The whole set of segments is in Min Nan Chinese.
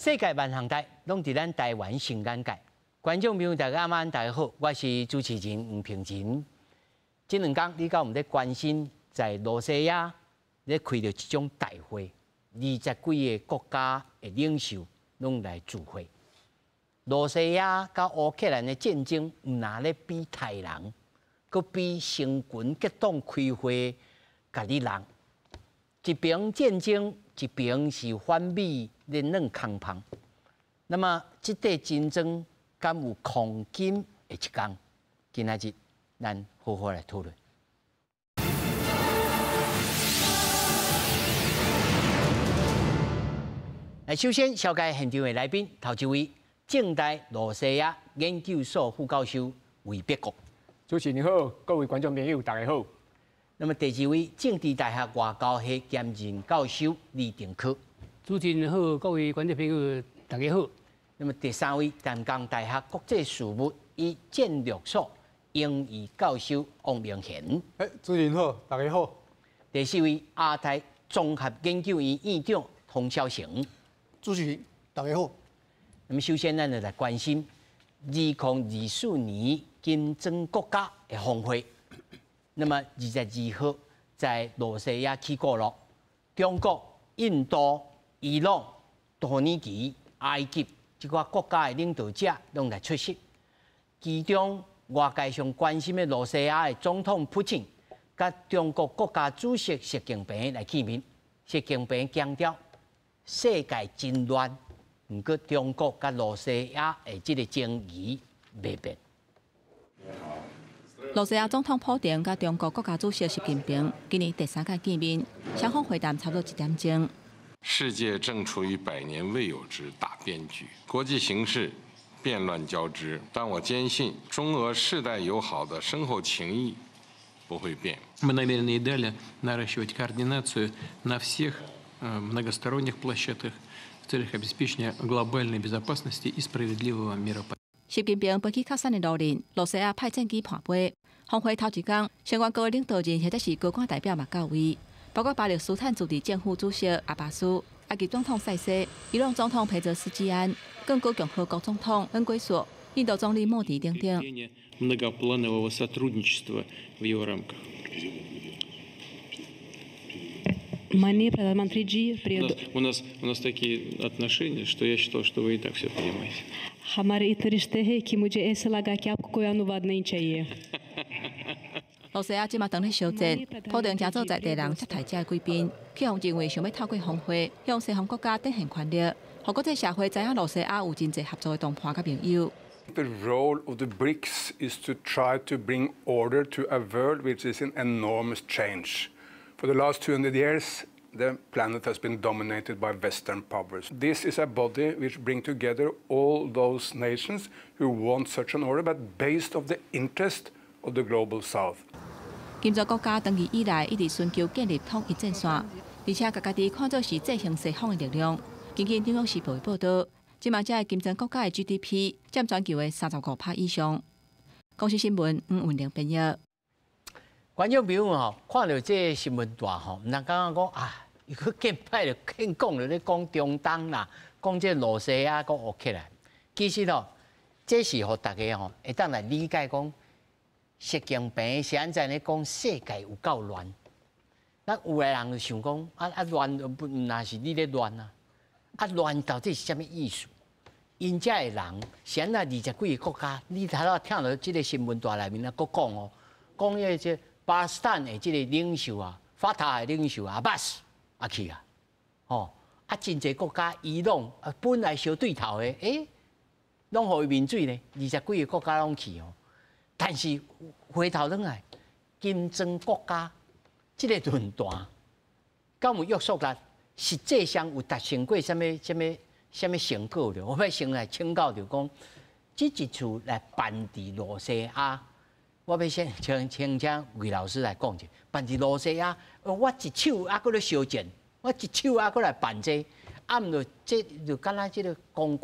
世界萬項代，攏佇咱台灣新眼界。觀眾朋友大家晚，大家好，我是主持人吳平仁。這兩工你敢有咧關心，在露西亞咧開著這種大會，二十幾个國家的領袖攏來聚會。露西亞佮烏克蘭的戰爭，毋若咧比刣人，閣比成群結黨開會共你弄。一邊戰爭，一邊是反美咧軟空芳。那麼，這塊戰爭敢有黃金的一天？今仔日咱好好來討論。來，首先紹介現場的來賓，頭一位，政大露西亞研究所副教授韋伯國。主持人好，各位觀眾朋友大家好。那麼第二位，政治大學外交系兼任教授李登科。主持人好，各位觀眾朋友大家好。那麼第三位，淡江大學國際事務與戰略所榮譽教授王明賢。欸，主持人好，大家好。第四位，亞太綜合研究院院長洪小成。主持人大家好。那麼首先，咱就來關心2024年金磚國家的峰會。那麼22號在露西亞起鼓囉，中國、印度、伊朗、土耳其、埃及這寡國家的領導者攏來出席。其中外界上關心的露西亞的總統普京，佮中國國家主席習近平來見面。習近平強調，世界真亂，毋過中國佮露西亞的這个情誼袂變。露西亞總統普丁佮中國國家主席習近平今年第三擺見面，雙方會談差不多一點鐘。世界正處於百年未有之大變局，國際形勢變亂交織，但我堅信中俄世代友好的深厚情誼不會變。 Мы намерены и далее наращивать координацию на всех многосторонних площадках в целях обеспечения глобальной безопасности и справедливого мира. 習近平飛去喀山的路陣，露西亞派戰機伴飛。峰會頭一工，成員國領導人或者是高官代表嘛到位，包括巴勒斯坦自治政府主席阿巴斯、埃及總統塞西、伊朗總統裴澤斯基安、剛果共和國總統恩圭索、印度總理莫迪等等。 Многопланового сотрудничества в его рамках. माननीय प्रधानमंत्री जी, У нас такие отношения, что я считал, что вы и так все понимаете. हमारे इतने रिश्ते हैं कि मुझे ऐसा लगा कि आपको कोई अनुवाद नहीं चाहिए。露西亞這馬當咧相戰，普丁誠做在地人接待者的貴賓，去予認為想欲透過峰會向西方國家展現權力，予國際社會知影露西亞有真濟合作的同伴佮盟友。 The role of the BRICS is to try to bring order to a world which is in enormous change. For the last 200 years, the planet has been dominated by Western powers. This is a body which brings together all those nations who want such an order, but based on the interest of the global South. 金磚國家長期以來一直尋求建立統一戰線，而且共家己看做是制衡西方的力量。根據《紐約時報》的報導，這馬這个金磚國家的 GDP 佔全球的35%以上。公視新聞吳文玲編譯。觀眾朋友吼，看著這个新聞大吼，毋通感覺講啊，伊閣見擺就見講著咧講中東啦，講這露西亞閣烏克蘭。其實吼，這是予大家吼會當來理解講，習近平是按怎咧講世界有夠亂。咱有的人就想講，啊啊亂不毋若是你咧亂啊，啊亂到底是啥物意思？𪜶遮的人是按怎二十幾个國家？你頭仔聽著這个新聞大內面啊，閣講哦，講彼个這巴勒斯坦的這个領袖啊，法塔的領袖阿巴斯也去啊，吼啊，真濟國家伊朗啊，本來相對頭的，欸，攏予伊面水呢，二十幾个國家攏去哦。但是回頭轉來，金磚國家這个論壇，敢有約束力？實際上有達成過啥物、啥物、啥物成果著？我欲先來請教，就講這一次來辦佇露西亞，我欲先請韋老師來講者，辦佇露西亞，我一手猶閣咧相戰，我一手猶閣來辦這個，啊，毋著這就敢若這个公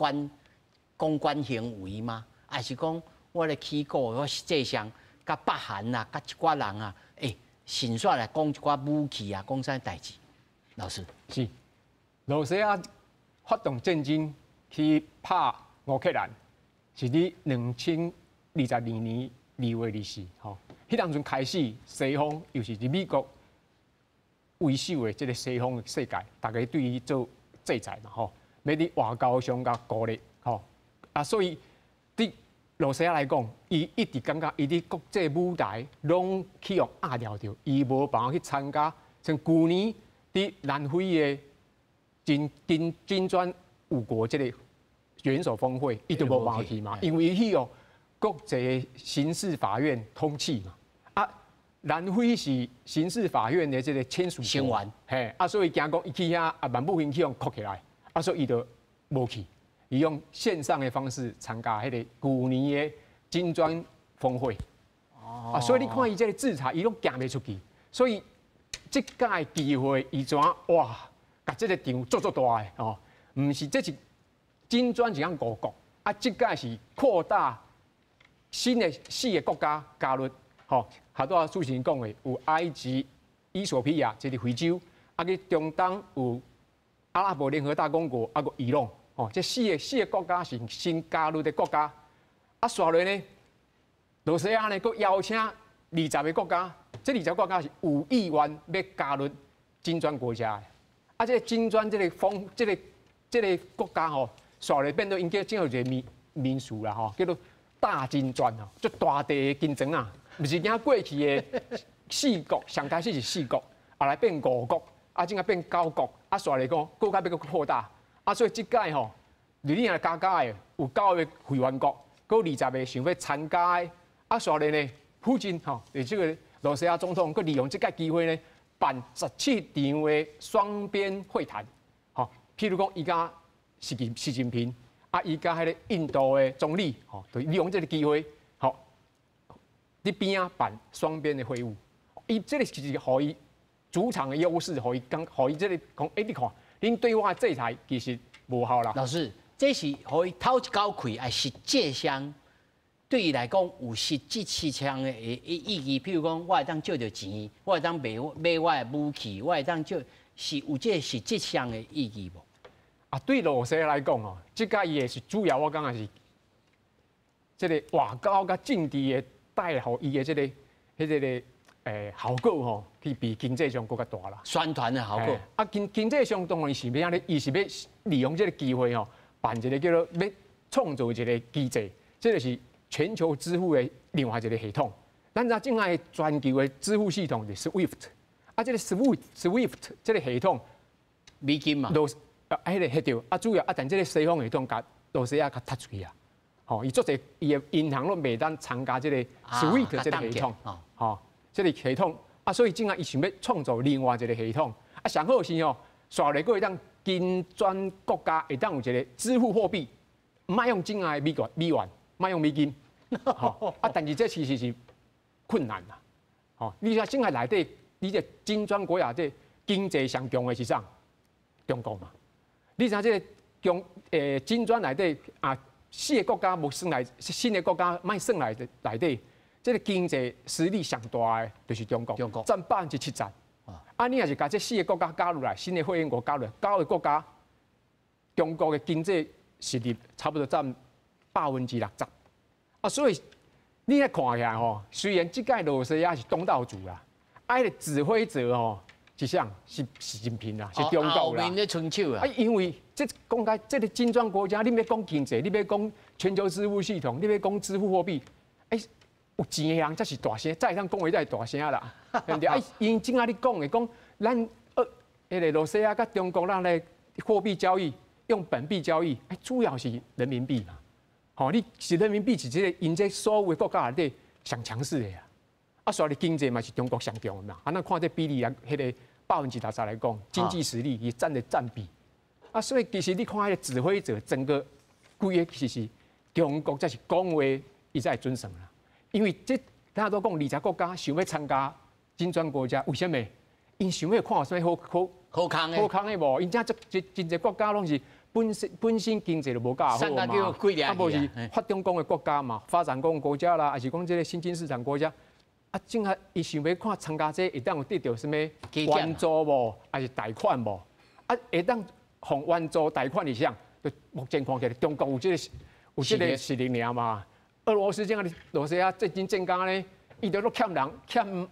關行為嗎？還是講我咧起鼓，我實際上佮北韓啊，佮一寡人啊，欸，順紲來講一寡武器啊，講啥代誌？老師是，露西亞發動戰爭去拍烏克蘭，是佇2022年2月24，吼，彼當陣開始，西方又是佇美國為首的這个西方的世界，逐家對伊做制裁嘛，吼，欲佇外交上共孤立，吼，啊，所以對羅西亞來講，伊一直感覺伊佇國際舞台攏去予壓掉著，伊無辦法去參加。像舊年佇南非的金磚五國這个元首峰會，伊就無辦法去嘛，因為伊去予國際刑事法院通緝嘛。啊，南非是刑事法院的這个簽署國，嘿，啊，所以驚講伊去遐啊，萬不幸去予銬起來，啊，所以伊就無去，伊用線上的方式參加彼个舊年的金磚峰會。啊，所以你看伊這个制裁，伊攏行袂出去，所以這屆機會，伊怎哇，共這个場做足大的哦，毋是這是金磚是按五國，啊，這屆是擴大新的四个國家加入，吼，拄仔主持人講的有埃及、衣索比亞，這是非洲，啊，去中東有阿拉伯聯合大公國，啊，閣伊朗，吼，這四个國家是新加入的國家，啊，紲落呢，羅西亞呢，閣邀請20个國家，這20个國家是有意願欲加入金磚國家的，啊，這个金磚這个峰，這个國家吼，紲落變做𪜶叫正有一个名名詞啦吼，叫做大金磚吼，足大塊的金磚啊，毋是驚過去的四國，上開始是四國，後來變五國，啊，這下變九國，啊，紲來講，閣較欲閣擴大，啊，所以這屆吼，你若加加的有九个會員國，閣20个想欲參加的，啊，紲來呢，普京吼，就是這个羅西亞總統，閣利用這個機會呢，辦17場的雙邊會談，吼，譬如講，伊佮習近平，啊，伊佮彼个印度的總理，吼，就利用這个機會，吼，佇邊仔辦雙邊的會晤，伊這个是予伊主場的優勢，予伊講，予伊這个講，欸，你看，恁對我的制裁其實無效啦。老師，這是予伊透一口氣，抑實際上對伊來講有實質市場的意義。譬如講，我會當借著錢，我會當賣買我的武器，我會當借，是有這个實質上的意義無？啊，對羅西亞來講哦，這個伊的是主要，我感覺是這个外交佮政治的帶予伊的這个、彼个效果吼，去比經濟上閣較大啦。宣傳的效果。啊，經濟上當然是欲按呢，伊是欲利用這个機會吼，辦一个叫做欲創造一个機制，這个是全球支付的另外一个系統。咱知這擺全球的支付系統是 SWIFT，啊，這个 SWIFT 這个系統，美金嘛。啊，彼个彼著啊，主要啊，但這个西方系統共羅西亞共踢出去啊，吼，伊足濟伊的銀行攏袂當參加這个 SWIFT 這个系統，吼，這个系統啊，所以這下伊想欲創造另外一个系統，啊，上好是吼，紲落閣會當金磚國家會當有一个支付貨幣，毋愛用這下的美元，美元，莫用美金，吼，啊，但是這其實是困難啦，吼，你看這下內底，你這金磚國家這經濟上強的是啥？中國嘛。你知影這个中金磚內底啊，四个國家無算來，新的國家莫算來內底，這个經濟實力上大的就是中國，中國佔70%。啊，你若是共這四个國家加入來，新的會員國加入來，九个國家，中國的經濟實力差不多佔60%。啊，所以你來看起來吼，雖然這屆羅西亞是東道主啦，啊，彼个指揮者吼。是啥？是習近平啦，是中國啦。後面咧伸手啊！啊，因為這講開，這个金磚國家，你欲講經濟，你欲講全球支付系統，你欲講支付貨幣，欸，有錢的人才是大聲，才會當講話才會大聲啦。對毋對？啊，𪜶正仔咧講的，講咱彼个羅西亞佮中國咱咧貨幣交易用本幣交易，欸，主要是人民幣嘛。吼，你是人民幣是這个𪜶這所有的國家內底上強勢的啊。啊，所以經濟嘛是中國上強的嘛。啊，咱看這比例啊，彼个60%來講，經濟實力伊佔的佔比。啊，所以其實你看彼个指揮者，整個規个其實中國才是講話，伊才會準算啦。因為這大家都講20國家想欲參加金磚國家，為啥物？𪜶想欲看有啥物好好好康的好康的無？𪜶遮這真濟國家攏是本身經濟就無夠好嘛，啊無是發展中的國家嘛，發展中國家啦，抑是講這个新興市場國家。啊，正下伊想欲看參加這會當有得著啥物援助無，抑是貸款無？啊，會當予援助貸款是啥？就目前看起來，中國有這個實力爾嘛。俄羅斯這樣，羅西亞戰爭戰爭咧，伊就攏欠人欠，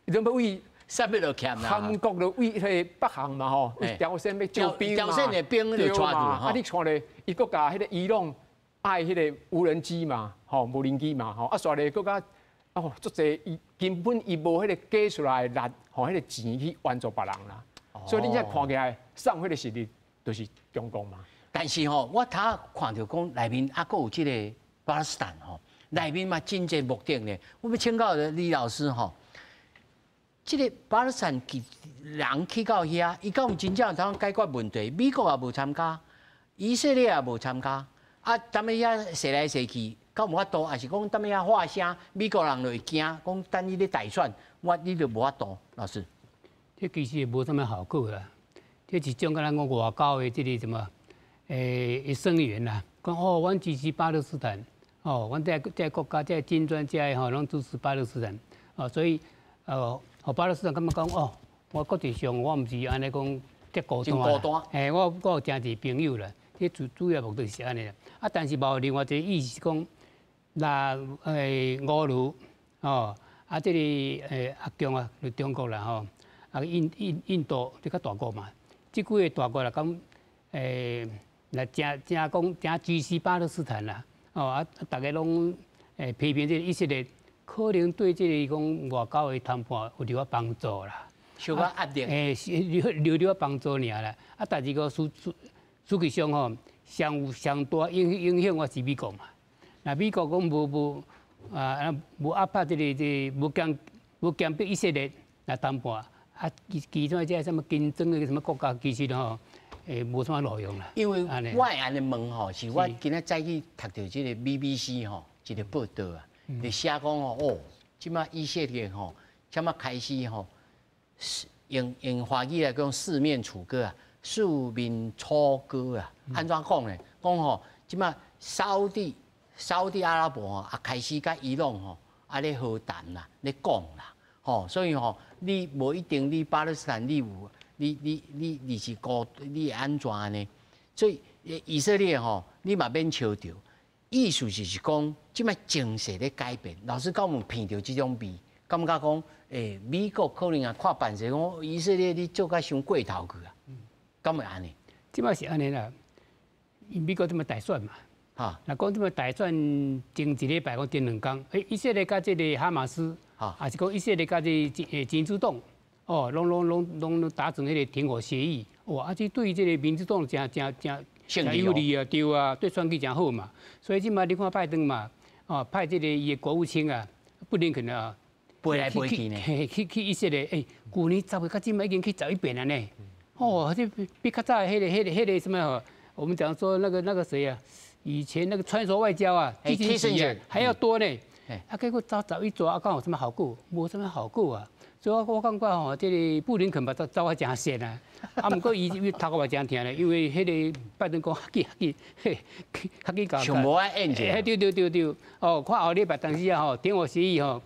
伊都欲為啥物都欠啦。韓國就為彼個北韓嘛吼，朝鮮欲招兵嘛，朝鮮的兵就帶去。啊，你看咧，伊閣共彼個伊朗愛彼個無人機嘛，吼，無人機嘛，吼，啊，煞咧閣較哦，足濟伊根本伊無彼個加出來的力，吼，彼個錢去援助別人啦。所以你這看起來，送彼個實力就是中國嘛。但是吼，我頭看著講內面猶閣有這個巴勒斯坦吼，內面嘛真濟目的呢。我欲請教李老師吼，這個巴勒斯坦人去到遐，伊敢有真正通解決問題？美國也無參加，以色列也無參加，啊，踮咧遐踅來踅去，敢有法度？抑是講踮咧遐發聲，美國人就會驚，講等你咧大選，我你就無法度。老師，這其實無啥物效果啦。這一種敢若講外交的這個什麼？聲援啦，講哦，阮支持巴勒斯坦，哦，阮這這國家這金磚這吼攏支持巴勒斯坦，哦，所以，予巴勒斯坦感覺講哦，我國際上我毋是按呢講遮孤單，我有誠濟朋友啦，這主主要目的是按呢啦，啊，但是無另外一個意思是講，若俄羅哦，啊，這個阿強啊，就中國啦吼，啊印度這較大國嘛，這幾个大國來講，來誠誠講誠支持巴勒斯坦啦，哦啊，逐家攏批評這個以色列，可能對這個講外交的談判有著仔幫助啦，小可壓力，留著仔幫助爾啦。啊，但是個實際上吼，上有上大影響我是美國嘛。若美國講無無啊無壓迫這個這個無強迫以色列來談判，啊其他這啥物金磚的啥物國家其實吼，無啥路用啦。因為我會按呢問吼，是我今仔早起讀著這個 BBC 吼一個報道啊，就寫講吼哦，這馬以色列吼，這馬開始吼，用華語來講四面楚歌啊，四面楚歌啊，按怎講咧？講吼，這馬沙烏地阿拉伯吼，啊開始佮伊朗吼啊咧和談啦，咧講啦，吼，所以吼，你無一定你巴勒斯坦你有。你是孤，你會按怎呢？所以以色列吼，你嘛免笑著。意思就是講，這擺情勢咧改變。老師敢有聞著這種味，感覺講，美國可能也看辦勢，講以色列你做甲傷過頭去啊？敢會按呢？這擺是按呢啦，因美國這擺大選嘛，哈，若講這擺大選前一禮拜講前兩工，以色列佮這個哈馬斯，哈，抑是講以色列佮這個真主黨。哦，攏達成彼個停火協議，哇！啊，這對這個民主黨誠誠誠誠有利啊，對啊，對選舉誠好嘛。所以這擺你看拜登嘛，哦，派這個伊的國務卿啊，布林肯啊，飛來飛去呢，去以色列，舊年10月到這擺已經去11遍了呢。哦，這比較早彼個什麼？我們講說那個誰啊？以前那個穿梭外交啊，基辛格還要多呢。啊，結果走11逝，啊，敢有啥物效果？無啥物效果啊。所以我感覺吼，這個布林肯嘛走走啊誠跣啊，啊，毋過伊頭殼嘛誠疼咧，因為彼個拜登講較緊較緊，嘿，較緊共。上無愛演者。嘿，對對對對，哦，看後禮拜當時啊吼，停火協議吼，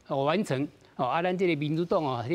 我完成，哦，啊，咱這個民主黨哦，這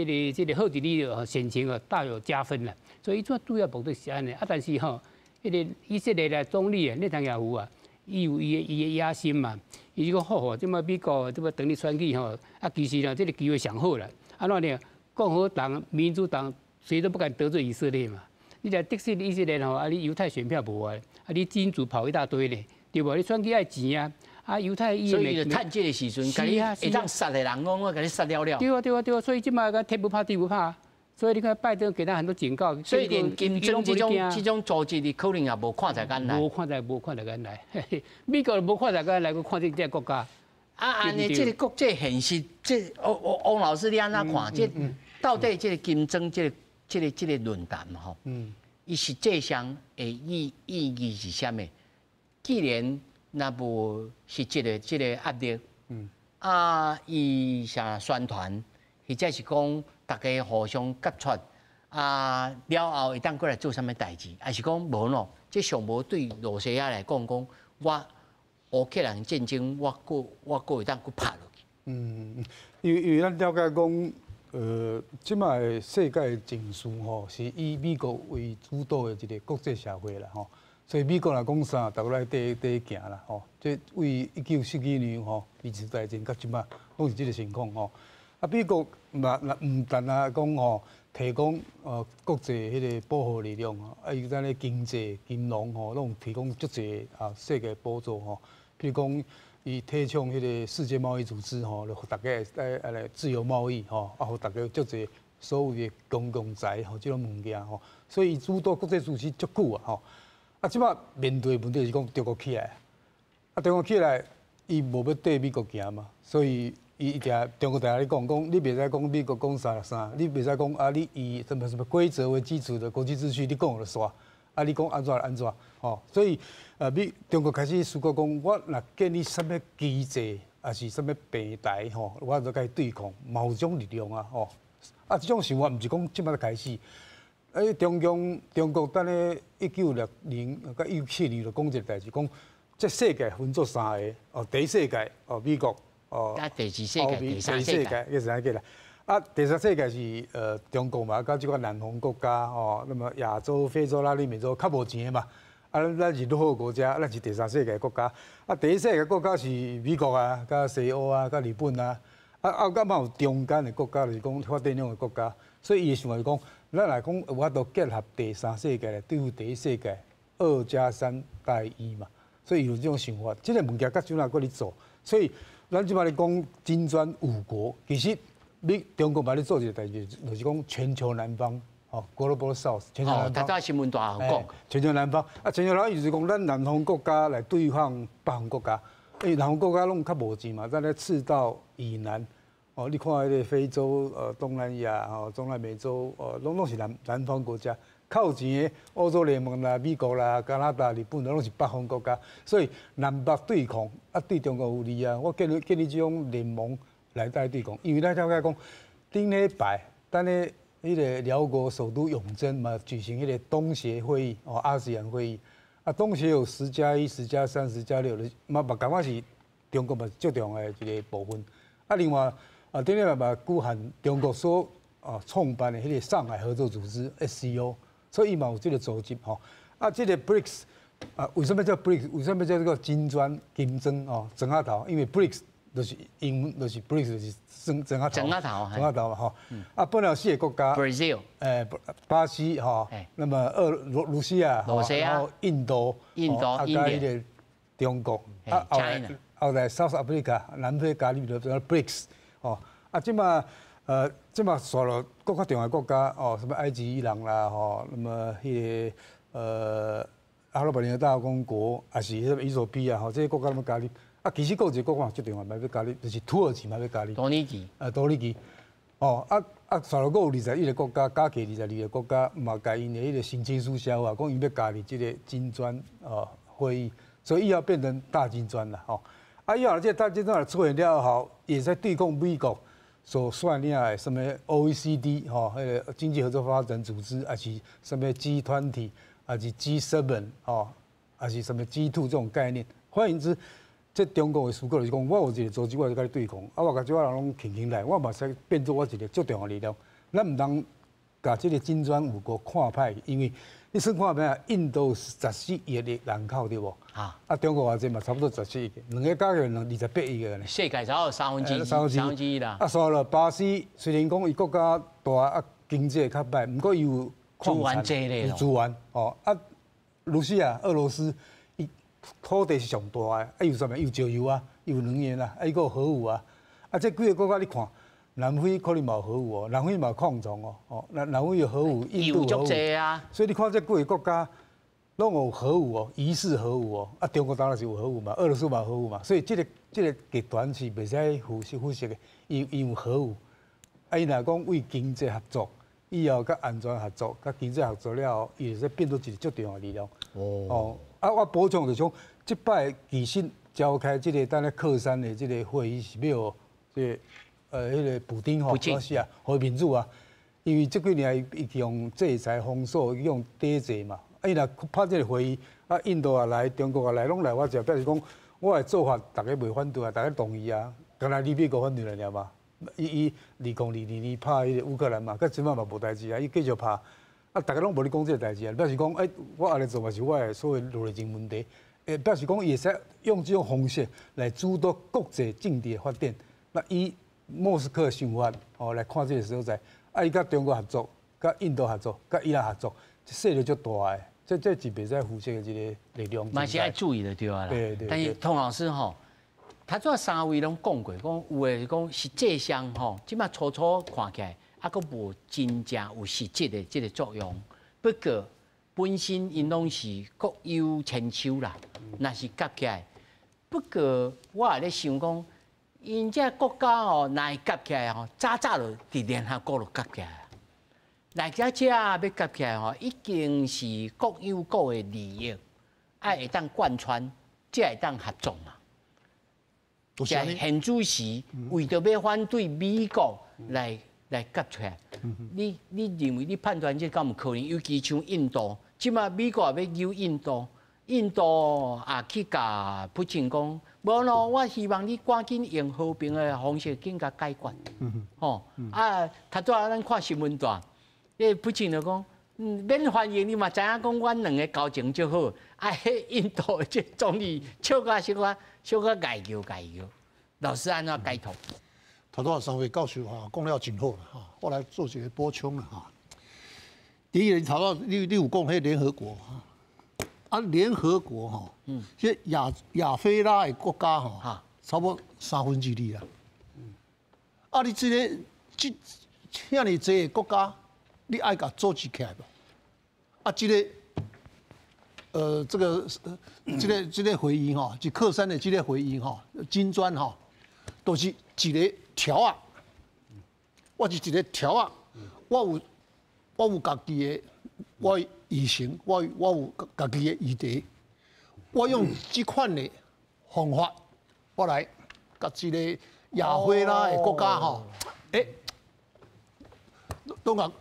個好佇你選情哦，大有加分啦。所以這主要目的是按呢，啊，但是吼，彼個以色列的總理啊，內塔尼亞胡啊，伊有伊的野心嘛。伊就講好好，這擺美國這擺等你選舉吼，啊，其實呢，這個機會上好啦。按怎呢？共和黨、民主黨誰都不敢得罪以色列嘛。你來得罪以色列吼，啊，你猶太選票無啊，啊，你金主跑一大堆咧，對無？你選舉愛錢啊，啊，猶太所以就趁這個時陣，共你會當殺的人，攏我共你殺了了。對啊對啊對啊，所以這擺個天不怕地不怕，所以你看拜登給他很多警告。所以連金磚這種組織，你可能也無看在眼內。無看在眼內，美國無看在眼內，閣看這這個國家。啊，按呢，這個國際現實，這王老師你按怎看？這到底這個金磚這個論壇吼，伊實際上的意義是啥物？既然若無實質的這個壓力，啊，伊啥宣傳，或者是講大家互相接觸，啊，了後會當過來做啥物代誌？抑是講無喏？這上無對羅西亞來講，講我烏克蘭戰爭，我閣會當閣拍落去。嗯，因為咱了解講，這擺世界情勢吼，是以美國為主導的一個國際社會啦吼。所以美國若講啥，逐家來綴綴行啦，吼。這為1949年吼，二次大戰到這擺，攏是這個情況吼。啊，美國嘛，毋但啊講吼，提供國際彼個保護力量，啊，伊咱咧經濟、金融吼，攏提供足濟啊世界補助吼。比如講，伊提倡彼個世界貿易組織吼，就予大家來來自由貿易吼，啊，予大家足濟所謂的公共財吼，這種物件吼。所以伊主導國際組織足久啊吼。啊，這擺面對問題是講中國起來，啊，中國起來，伊無欲綴美國行嘛，所以伊一定中國定咧講講，你袂使講美國講啥啥，你袂使講啊，你以什麼什麼規則為基礎的國際秩序，你講就煞，啊，你講按怎按怎，吼，所以美中國開始思考講，我若建立啥物機制，抑是啥物平台吼，我就共伊對抗，嘛有這種力量啊，吼，啊，這種想法毋是講這擺才開始。哎，中共中國等咧1960佮1970年就講一個代誌，講這世界分做三个，哦，第一世界，哦，美國，哦，啊，第二世界、第三世界，伊是按呢啦。啊，第三世界是中國嘛，佮這個南方國家，吼，那麼亞洲、非洲、拉丁美洲較無錢的嘛，啊，咱是落後國家，咱是第三世界國家。啊，第一世界國家是美國啊，佮西歐啊，佮日本啊，啊啊，佮嘛有中間的國家，就是講發展中的國家，所以伊的想法是講，咱來講有法度結合第三世界來對付第一世界，2加3大於1嘛，所以有這種想法。這個物件到這擺閣咧做，所以咱這擺咧講金磚五國，其實你中國嘛咧做一個代誌，就是講全球南方，哦，Global South，全球南方。頭拄新聞大講。全球南方，啊，全球南方就是講咱南方國家來對抗北方國家，因為南方國家攏較無錢嘛，咱咧赤道以南。哦，你看彼個非洲、東南亞、吼中南美洲，攏攏是南南方國家，較有錢的歐洲聯盟啦、美國啦、加拿大、日本，攏是北方國家，所以南北對抗啊，對中國有利啊。我建立建立這種聯盟來帶對抗，因為咱了解講，頂禮拜，等咧彼個寮國首都永珍嘛舉行彼個東協會議，哦，ASEAN 會議，啊，東協有10加1、10加3、10加6的，嘛嘛感覺是中國嘛最重要的一個部分。啊，另外。啊，頂禮拜嘛舉行中國所啊創辦的彼個上海合作組織 SCO，所以伊嘛有這個組織吼。啊，這個 BRICS 啊，為什麼叫 BRICS？為什麼叫這個金磚金磚哦？磚仔頭，因為 BRICS 就是英文，就是 BRICS 就是磚磚仔頭。磚仔頭，磚仔頭嘛吼。啊，本來有四個國家。 Brazil。巴西吼，那麼俄羅魯西亞，羅西亞，然後印度，印度，啊，佮彼個中國，啊，後來後來 South Africa 南非加入就做 BRICS。哦，啊，這馬這馬煞落閣較重要國家哦，什麼埃及、伊朗啦，吼，那麼彼個阿拉伯聯合大公國，抑是彼個衣索比亞，吼，這些國家攏加入。啊，其實閣有一個國家最重要嘛欲加入，就是土耳其嘛欲加入。土耳其。土耳其。哦，啊啊，煞落閣有21個國家，加起22個國家，嘛共𪜶的彼個申請書寫好，講𪜶欲加入這個金磚哦會議，所以以後變成大金磚啦，吼。啊，以後這個大金磚出現了後，會使對抗美國所率領的什麼 OECD 吼，彼個經濟合作發展組織，抑是什麼 G20，抑是 G7 吼，抑是什麼 G2 這種概念。換言之，這中國的思考就是講，我有一個組織，我就共你對抗，啊，我共這寡人攏傾傾來，我嘛使變做我一個最重要的力量。咱毋通共這個金磚五國看歹，因為你算看覓啊？印度14億的人口對無？啊，啊，中國偌濟嘛，差不多17億，兩個加起來兩28億個呢。世界差不多三分之一，三分之一啦。啊，煞落巴西雖然講伊國家大啊，經濟較歹，毋過伊有資源濟咧。資源哦，啊，盧西亞、俄羅斯，伊土地是上大的，啊，有啥物？有石油啊，有能源啊，啊，伊閣有核武啊，啊，這幾个國家你看。南非可能嘛有核武哦，南非嘛有礦床哦，哦，南南非有核武，印度核武，所以你看這幾個國家攏有核武哦，疑似核武哦，啊，中國當然是有核武嘛，俄羅斯嘛有核武嘛，所以這個這個集團是袂使忽視忽視的，伊伊有核武，啊，伊若講為經濟合作，以後佮安全合作，佮經濟合作了後，伊會使變做一個足重要的力量。哦，啊，我補充就是講，這擺其實召開這個等咧喀山的這個會議是欲這個。彼個普丁吼，羅西亞予面子啊，因為這幾年伊去予制裁封鎖，去予抵制嘛。啊，伊若拍這個會議，啊，印度也來，中國也來，攏來我這，表示講我的做法，大家袂反對啊，大家同意啊。敢若你美國反對爾嘛？伊伊2022年拍彼個烏克蘭嘛，到這擺嘛無代誌啊，伊繼續拍。啊，逐家攏無咧講這个代誌啊，表示講，欸，我按呢做嘛是我的所謂內政問題，欸，表示講伊會使用這種方式來主導國際政治的發展。那以莫斯科的想法，哦，來看這个所在，啊，伊佮中國合作，佮印度合作，佮伊朗合作，勢力足大的，這是袂使忽視的一个力量。嘛是愛注意就對啊啦。對對。但是湯老師吼，頭拄仔三位攏講過，講有的是講實際上吼，這馬初初看起來。啊，閣無真正有實質的這个作用。不過本身𪜶攏是各有千秋啦，若是夾起來。不過我也咧想講，𪜶這國家哦，若會夾起來吼，早早就佇聯合國就夾起來。來遮遮欲夾起來吼，已經是各有各的利益，愛會當貫穿，才會當合作嘛。在現主時為著欲反對美國來夾出來，你認為你判斷這敢有可能？尤其像印度，這馬美國也欲揪印度，印度也去共普京講，無咯，我希望你趕緊用和平的方式緊共解決。吼啊，頭拄仔咱看新聞段，彼普京就講，免歡迎你嘛，知影講阮兩个交情足好。啊，彼印度這總理笑甲小可小可礙叫礙叫，老師按怎解讀？頭拄仔三位教授哈講了真好啦哈，我來做一个補充啦哈。第一个，頭拄你有講彼聯合國哈，啊聯合國吼，這亞非拉的國家吼，差不多2/3啦。啊，你這个這遐爾濟个國家，你愛共組織起來無？啊，這个這个這个會議吼，就喀山的這个會議吼，金磚吼，都是一个條仔，我是一个條仔，我有家己的我議程，我有家己的議題，我用這款的方法，我來共這个亞非拉的國家吼，欸，攏共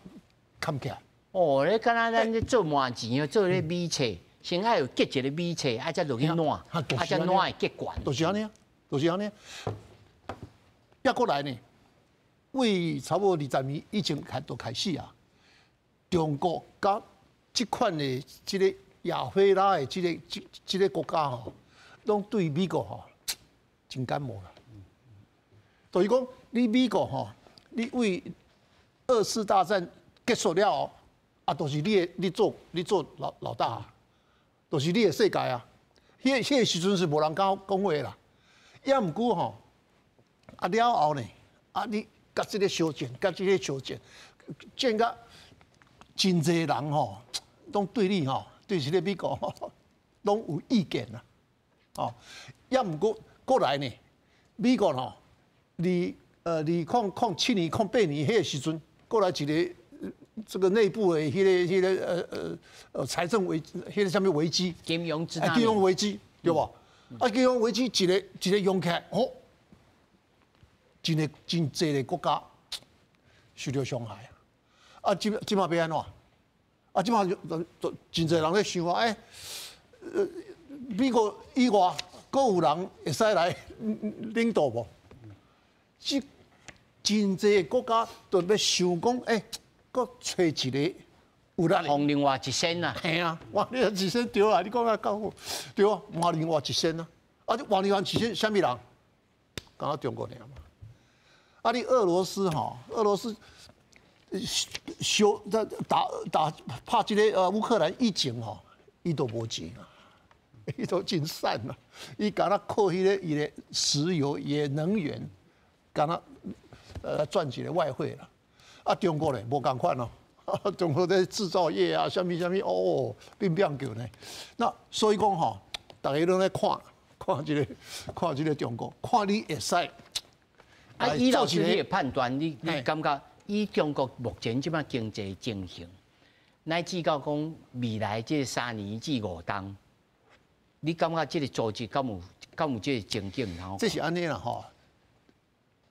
崁起來。哦，你敢若咱咧做麻糍哦，做咧米冊，先愛有結一个米冊，啊，才落去攏，啊，才攏會結懸。就是按呢啊，就是按呢。抑閣來呢，為差不多20年以前就開始啊，中國佮這款的這个亞非拉的這个國家吼，攏對美國吼真感冒啦。就是講，你美國吼，你為二次大戰結束了後，啊，就是你的，你做老大，就是你的世界啊。彼个時陣是無人敢講話啦。抑毋過吼，啊了後呢，啊你佮這个相戰，佮這个相戰，戰甲真濟人吼，攏對你吼，對這个美國吼，攏有意見啦。哦，抑毋過過來呢，美國吼，2007年、08年彼个時陣，過來一个這個內部的彼个財政危，彼个啥物危機？金融金融危機對無？啊，金融危機一个一个用起來，哦，真个真濟个國家受著傷害啊！啊，這馬欲按怎？啊，這馬就真濟人咧想啊，欸，美國以外，閣有人會使來領導無？這真濟个國家都欲想講，欸，閣揣一个有力的。換另外一線啊！嘿啊，換另外一線對啊，你講甲夠好，對啊，換另外一線啊！啊，你換另外一線，啥物人？敢若中國爾嘛？啊，你俄羅斯吼，俄羅斯小打拍這个烏克蘭以前吼，伊都無錢啊，伊都真散啊，伊敢若靠彼个伊的石油、伊的能源，敢若賺一个外匯啦。啊，中國咧無仝款哦，中國的製造業啊，啥物啥物哦，變變叫呢。那所以講吼，逐家攏咧看，看這个，看這个中國，看你會使。啊，以老師你的判斷，你感覺以中國目前這擺經濟情形，乃至到講未來這3年至5冬，你感覺這个組織敢有這个前景？然後這是按呢啦吼，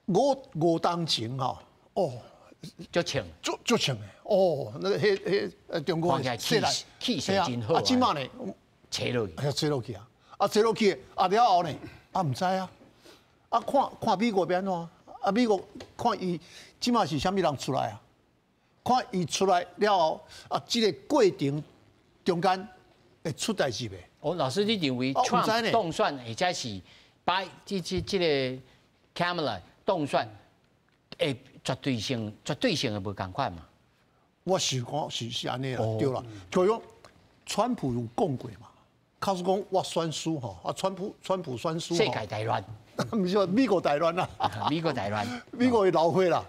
五冬前吼，哦，足衝，足衝的哦，那个彼中國氣氣勢真好。啊，這馬呢，切落去，切落去啊，啊切落去，啊了後呢，啊毋知啊，啊看看美國欲按怎，啊美國看伊這馬是啥物人出來啊？看伊出來了後，啊，這個過程中間會出代誌袂？哦，老師，你認為川普當選或者是把這個 Kamala 當選，會絕對性的無仝款嘛？我是講是按呢啦，對啦。就講川普有講過嘛，假使講我選輸吼，啊，川普選輸，世界大亂，毋是美國大亂啦，美國大亂，美國會流血啦，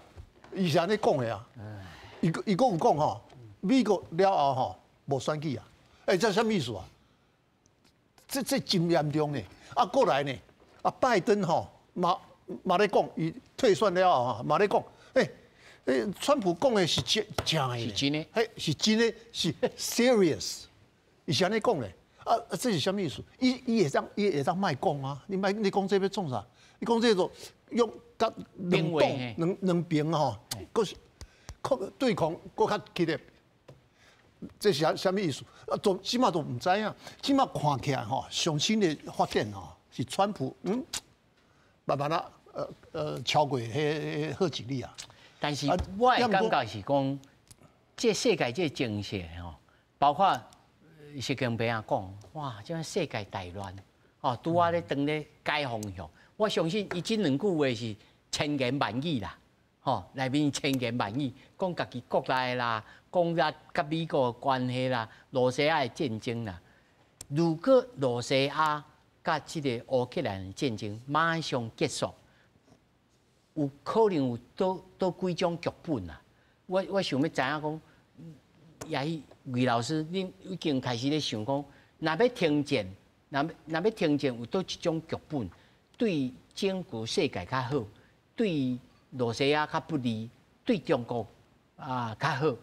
伊是按呢講的啊。伊閣有講吼，美國了後吼無選舉啊，欸，這啥物意思啊？這真嚴重呢。啊，過來呢，啊，拜登吼嘛咧講，伊退選了後吼嘛咧講，欸欸，川普講的是真正的，是真的，嘿，是真的，是 serious，伊是按呢講的。啊，這是啥物意思？伊會當莫講啊！你莫你講這欲創啥？你講這個用佮兩黨兩邊吼，閣是對抗閣較激烈，這是啥物意思？啊，都這馬都毋知影。這馬看起來吼，上新的發展吼，是川普慢慢啊，超過彼賀錦麗啊。但是我的感覺是講，這世界這情勢吼，包括習近平啊講，哇，這世界大亂，哦，拄仔咧當咧改方向。我相信伊這兩句話是千言萬語啦，吼，內面千言萬語，講家己國內啦，講啊佮美國的關係啦，羅西亞的戰爭啦。如果羅西亞佮這個烏克蘭的戰爭馬上結束，有可能有佗幾種劇本啊！我想欲知影講，也許魏老師，恁已經開始咧想講，若欲停戰，若欲停戰，有佗一種劇本，對整個世界較好，對羅西亞較不利，對中國啊較好，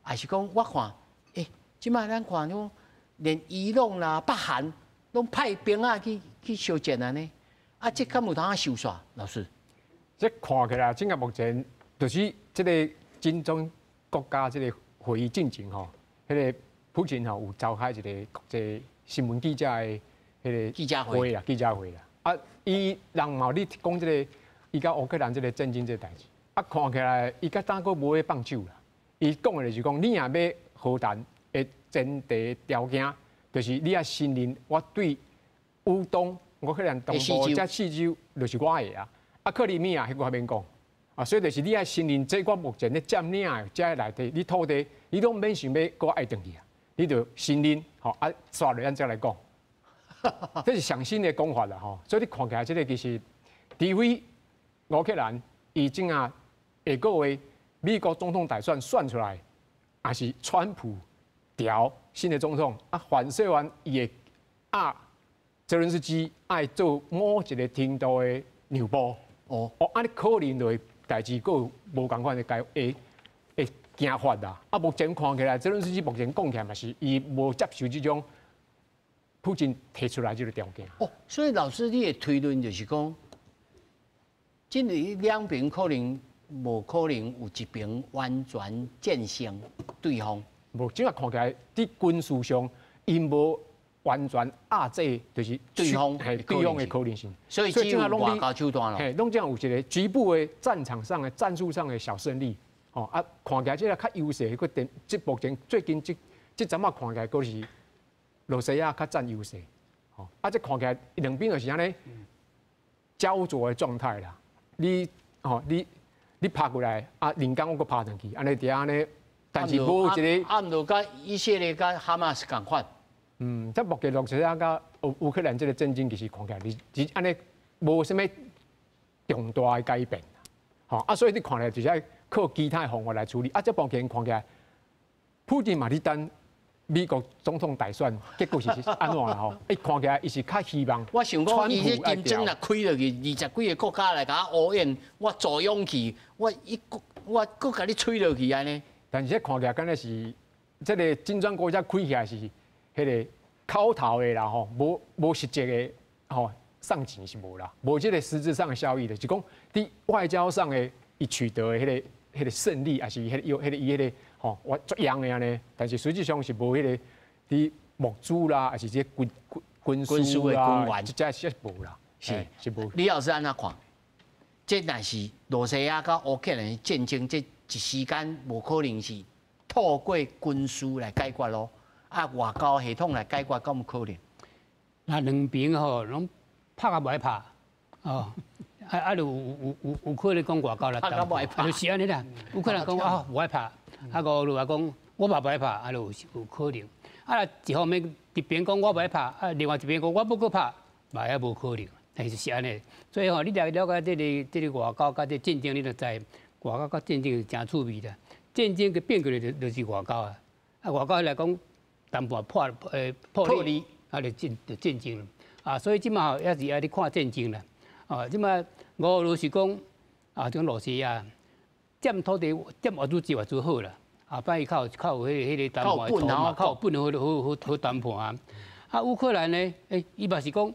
還是講我看，欸，這擺咱看講，連伊朗啦、北韓攏派兵仔去相戰按呢，啊，這敢有通收煞？老師？這看起來，這個目前就是這個金磚國家這個會議進前吼，彼個普京吼有召開一個國際新聞記者的彼個記者會啦，記者會啦。啊，伊人嘛有咧講這個，伊佮烏克蘭這個戰爭這個代誌。啊，看起來伊佮當閣無咧放手啦。伊講的就是講，你若欲和談的前提條件，就是你愛承認我對烏東烏克蘭東部這四州就是我的啊。啊，克里米亞彼個較免講，啊，所以就是你愛承認，這我目前咧佔領的這內底，你土地，你攏免想欲閣愛轉去啊，你就承認，吼，啊，煞落咱再來講，這是上新的講法啦，吼，所以你看起來這個其實，除非烏克蘭伊這下下個月美國總統大選選出來，也是川普調新的總統，啊，反說完伊會壓澤倫斯基愛做某一個程度的讓步。哦，按呢可能就會代誌閣有無仝款的解會行法啦。啊，目前看起來，澤倫斯基目前講起來嘛是，伊無接受這種普京提出來這個條件。哦，所以老師你的推論就是講，這裡兩邊可能無可能有一邊完全戰勝對方。無，這個看起來佇軍事上，𪜶無完全壓制，就是對方對方的可能性。所以只有外交手段咯。嘿，攏這樣有一個局部的戰場上的戰術上的小勝利。吼啊，看起來這個較優勢，閣電這目前最近這陣仔看起來，閣是羅西亞較佔優勢。吼啊，這看起來兩邊就是按呢焦灼的狀態啦。你吼你拍過來啊，兩工我閣拍轉去，按呢佇按呢，但是無一個。啊，毋著佮以色列佮哈馬斯仝款。嗯，這目前羅西亞佮烏克蘭這個戰爭，其實看起來是按呢無啥物重大的改變。吼啊，所以你看來就是愛靠其他的方法來處理。啊，這目前看起來，普京嘛佇等美國總統大選結果是按怎啦吼？伊看起來伊是較希望。我想講，伊這金磚若開落去，20幾個國家來共我烏煙，我組勇氣，我一閣我閣共你吹落去按呢。但是這看起來敢若是這個金磚國家開起來是彼個口頭的啦吼，無實質的吼送錢是無啦，無這個實質上的效益的，就是講佇外交上的伊取得的彼個勝利，還是彼個有彼個伊彼個吼我足樣的按呢，但是實際上是無彼個佇物資啦，還是這軍事啦，這是無啦，是無。李老師按怎看？這若是羅西亞佮烏克蘭戰爭，這一時間無可能是透過軍事來解決咯，啊，外交系統來解決，敢有可能？那兩邊吼攏拍較無愛拍，哦，啊啊，就有可能講外交來拍較無愛拍，就是按呢啦。有可能講啊無愛拍，啊俄羅斯講我嘛無愛拍，啊就有可能。啊，一方面一邊講我無愛拍，啊，另外一邊講我欲閣拍，嘛也無可能，就是按呢。所以吼，你了解這個外交佮這戰爭，你就知外交佮戰爭是誠趣味啦。戰爭嘅變過來就是外交啊，啊外交來講談判破裂，啊就戰爭啊，所以這馬吼也是愛咧看戰爭啦。啊，這馬俄羅斯講啊，種羅西亞佔土地佔偌濟偌濟好啦。啊，擺伊較有彼個談判的籌碼，較有本好好好好談判啊。啊，烏克蘭呢？伊嘛是講，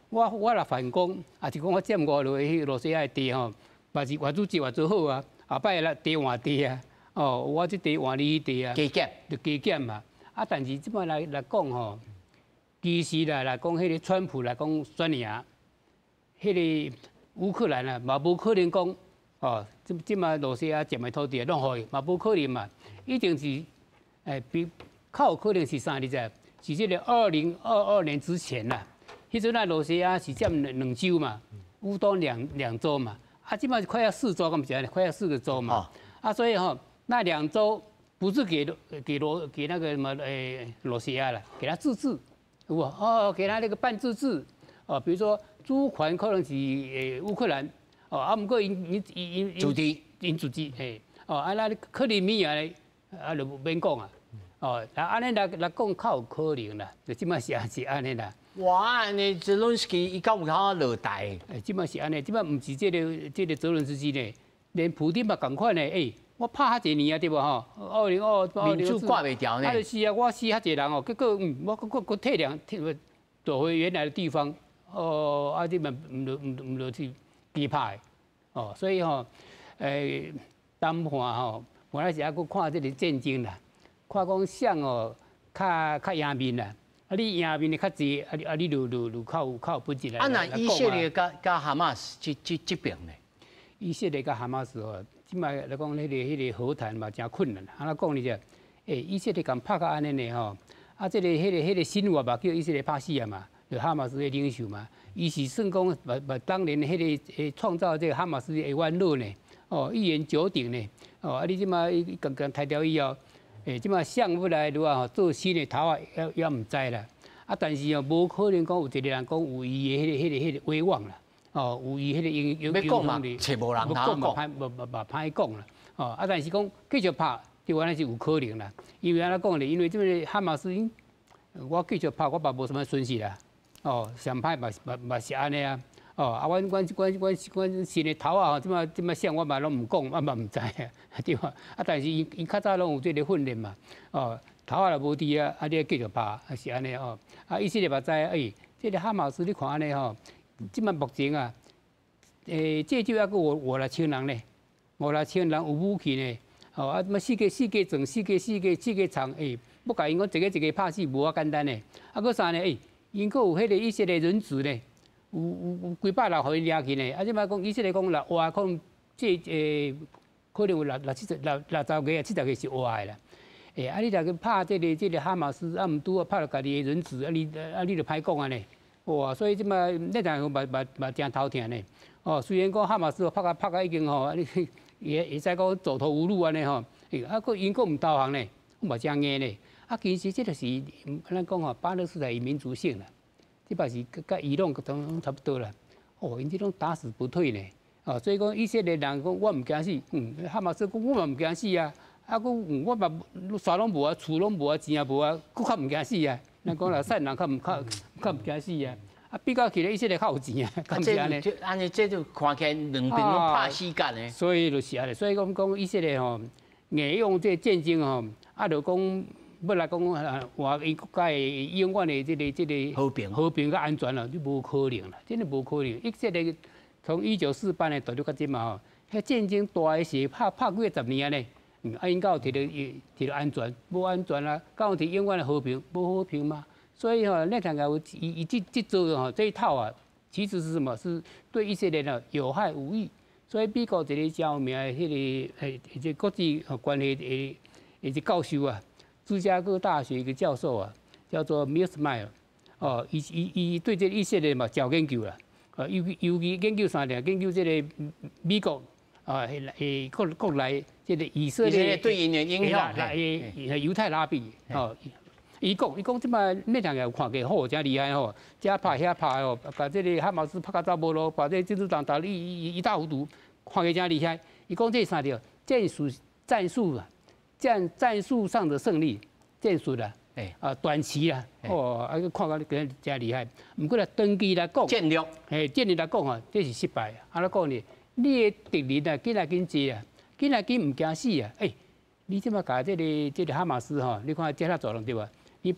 我若反攻，啊是講我佔俄羅去羅西亞的地吼，嘛是偌濟偌濟好啊。後擺來地換地啊，哦，我這地換你彼地啊，加減就加減嘛。啊，但是這擺來講吼，其實來講，彼個川普來講選贏，彼個烏克蘭啊，嘛無可能講，哦，這擺羅西亞佔的土地攏予伊，嘛無可能嘛。一定是，比較有可能是啥？你知？是這個2022年之前啦。彼陣啊，羅西亞是佔兩州嘛，烏東兩州嘛。啊，這擺是快要四州，敢毋是按呢？快要四個州嘛。啊，所以吼，那兩州不是給那個什麼羅西亞啦，給他自治，有無？哦，給他那個半自治。哦，比如說主權可能是烏克蘭，哦，啊，毋過𪜶自治，𪜶自治，嘿，哦，啊，那克里米亞咧，啊，就免講啊，哦，啊，按呢來講較有可能啦，就這擺是按呢啦。哇，按呢澤倫斯基伊敢有通落台？這擺是按呢，這擺毋是這個澤倫斯基呢，連普丁嘛仝款呢，我拍較濟年啊，對無吼？2022 面子掛袂牢呢。啊，就是啊，我死較濟人哦，結果我閣退兩退，躲回原來的地方。哦，啊，你嘛毋著去機拍哦，所以吼，談判吼，本來是猶閣看這個戰爭啦，看講誰哦較贏面啦，啊，你贏面的較濟，啊你就較有本錢來。啊，那以色列佮哈馬斯這邊呢？以色列佮哈馬斯哦，這擺來講，彼個和談嘛誠困難。按怎講你知？以色列共拍甲按呢呢吼，啊，這個、彼個辛瓦嘛叫以色列拍死啊嘛。就哈馬斯的領袖嘛，伊是算講嘛當年彼個創造這個哈馬斯的元老呢，哦，一言九鼎呢，哦，啊你這擺伊共共刣掉以後，這擺誰欲來如何做新的頭仔，猶毋知啦。啊，但是哦，無可能講有一個人講有伊的彼個威望啦，哦，有伊彼個影影響力，揣無人通講嘛，歹無嘛歹講啦。哦，啊，但是講繼續拍，就原來是有可能啦。因為按怎講咧？因為這個哈馬斯，我繼續拍，我嘛無啥物損失啦。哦，上歹嘛是按呢啊！哦，啊，阮新的頭仔吼，這擺誰我嘛攏毋講，我嘛毋知啊，對無？啊，但是𪜶較早攏有這個訓練嘛，哦，頭仔若無佇啊，啊，你愛繼續拍，是按呢哦。啊，以色列嘛知，這個哈馬斯你看按呢吼，這擺目前啊，這少猶閣有五六千人呢，五六千人有武器呢，哦，啊，麼四個裝，四個藏，欲共𪜶講一個一個拍死，無遐簡單呢。啊，閣啥呢？𪜶閣有彼個以色列人質呢，有幾百人予𪜶掠去呢。啊，這擺講以色列講若活，可能這可能有六六七十六六十個啊，70個是活的啦。啊，你若去拍這個哈馬斯，啊，毋拄好拍著家己的人質，啊你就歹講按呢。哇，所以這擺內塔尼亞胡嘛誠頭疼呢。哦，雖然講哈馬斯拍甲已經吼，啊你會使講走投無路按呢吼，啊，閣𪜶閣毋投降呢，嘛誠硬呢。啊，其實這就是咱講吼，巴勒斯坦民族性啦，這擺是佮伊朗攏差不多啦。哦，𪜶這種打死不退呢。哦，所以講以色列人講我毋驚死，哈馬斯講我嘛毋驚死啊。啊，閣我嘛啥攏無啊，厝攏無啊，錢也無啊，閣較毋驚死啊。咱講啦，散人較毋驚死啊。啊，比較起來以色列較有錢啊，敢毋是按呢？按呢，這就看起來兩邊攏拍死角呢。所以就是按呢，所以講以色列吼，硬用這個戰爭吼，啊，就講。欲來講啊，換𪜶國家的永遠的這個和平、和平佮安全啦，這無可能啦，真的無可能。以色列從1948年獨立到這嘛吼，彼戰爭大的時拍幾個十年按呢，啊，𪜶敢有提著安全？無安全啊，敢有提永遠的和平？無和平嘛。所以吼，內塔尼亞胡伊這做吼這一套啊，其實是什麼？是對以色列呢有害無益。所以美國一个真有名的彼个這國際關係的一個教授啊，芝加哥大學一個教授啊，叫做 Mirsmayer，哦，伊伊伊對這個以色列嘛真有研究啦，啊，尤其研究啥呢？研究這個美國啊，國內這個以色列對𪜶的影響，猶太拉比哦。伊講這擺內容也看過好，真厲害吼，遮拍遐拍吼，共這个哈馬斯拍甲走無路，把這個真主黨打得一塌糊塗，看過真厲害。伊講這啥著戰術戰術啊，戰術上的勝利，戰術啦，啊短期啦，哦，啊看甲你真厲害。毋過來長期來講，戰略，嘿，戰略來講啊，這是失敗。按怎講呢？你的敵人啊，緊來緊濟啊，緊來緊毋驚死啊！欸，你這擺共這个哈馬斯吼，你看這遐濟人對無？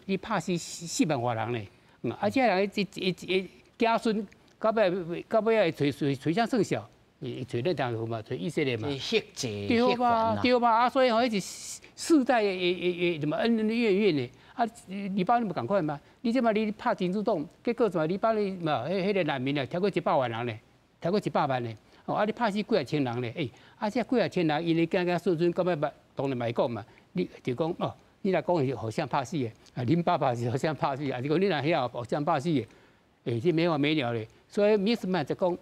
你拍死4萬外人呢？啊，這人一一一子孫到尾會揣揣揣啥算數？會揣內塔尼亞胡嘛，揣以色列嘛。對吧？對吧？啊，所以吼，彼是世代的的什麼恩恩怨怨的。啊，黎巴嫩無仝款嘛？你這擺你拍真主黨，結果怎麼黎巴嫩嘛？彼個難民啊，超過100萬人呢，超過100萬呢。哦，啊，你拍死幾仔千人呢？欸，啊，這幾仔千人，𪜶的囝囝孫孫，到尾嘛當然嘛會講嘛。你就講哦。你若講是互相拍死的，啊，恁爸爸是互相拍死，啊，是講你若遐互相拍死的，欸，這沒完沒了咧。所以米斯曼就講，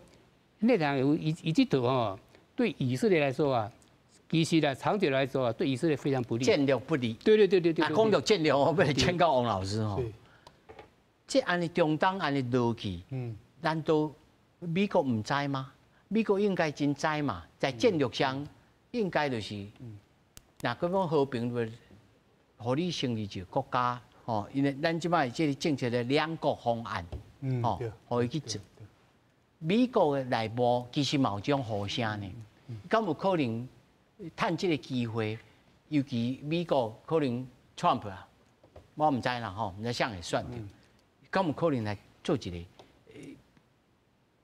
內塔尼亞胡伊這套吼，對以色列來說啊，其實啊，長久來說啊，對以色列非常不利。戰略不利。對對對對對。啊，講到戰略，我欲來請教王老師吼。這按呢中東按呢落去，難道美國毋知嗎？美國應該真知嘛，在戰略上應該就是，若閣講和平就。予你成立一個國家，吼，因為咱這擺這个政策的兩國方案，吼，予伊去做。美國的內部其實嘛有這種呼聲呢，敢有可能趁這个機會？尤其美國可能 Trump 啊，我毋知啦吼，毋知誰會選著，敢有可能來做一个？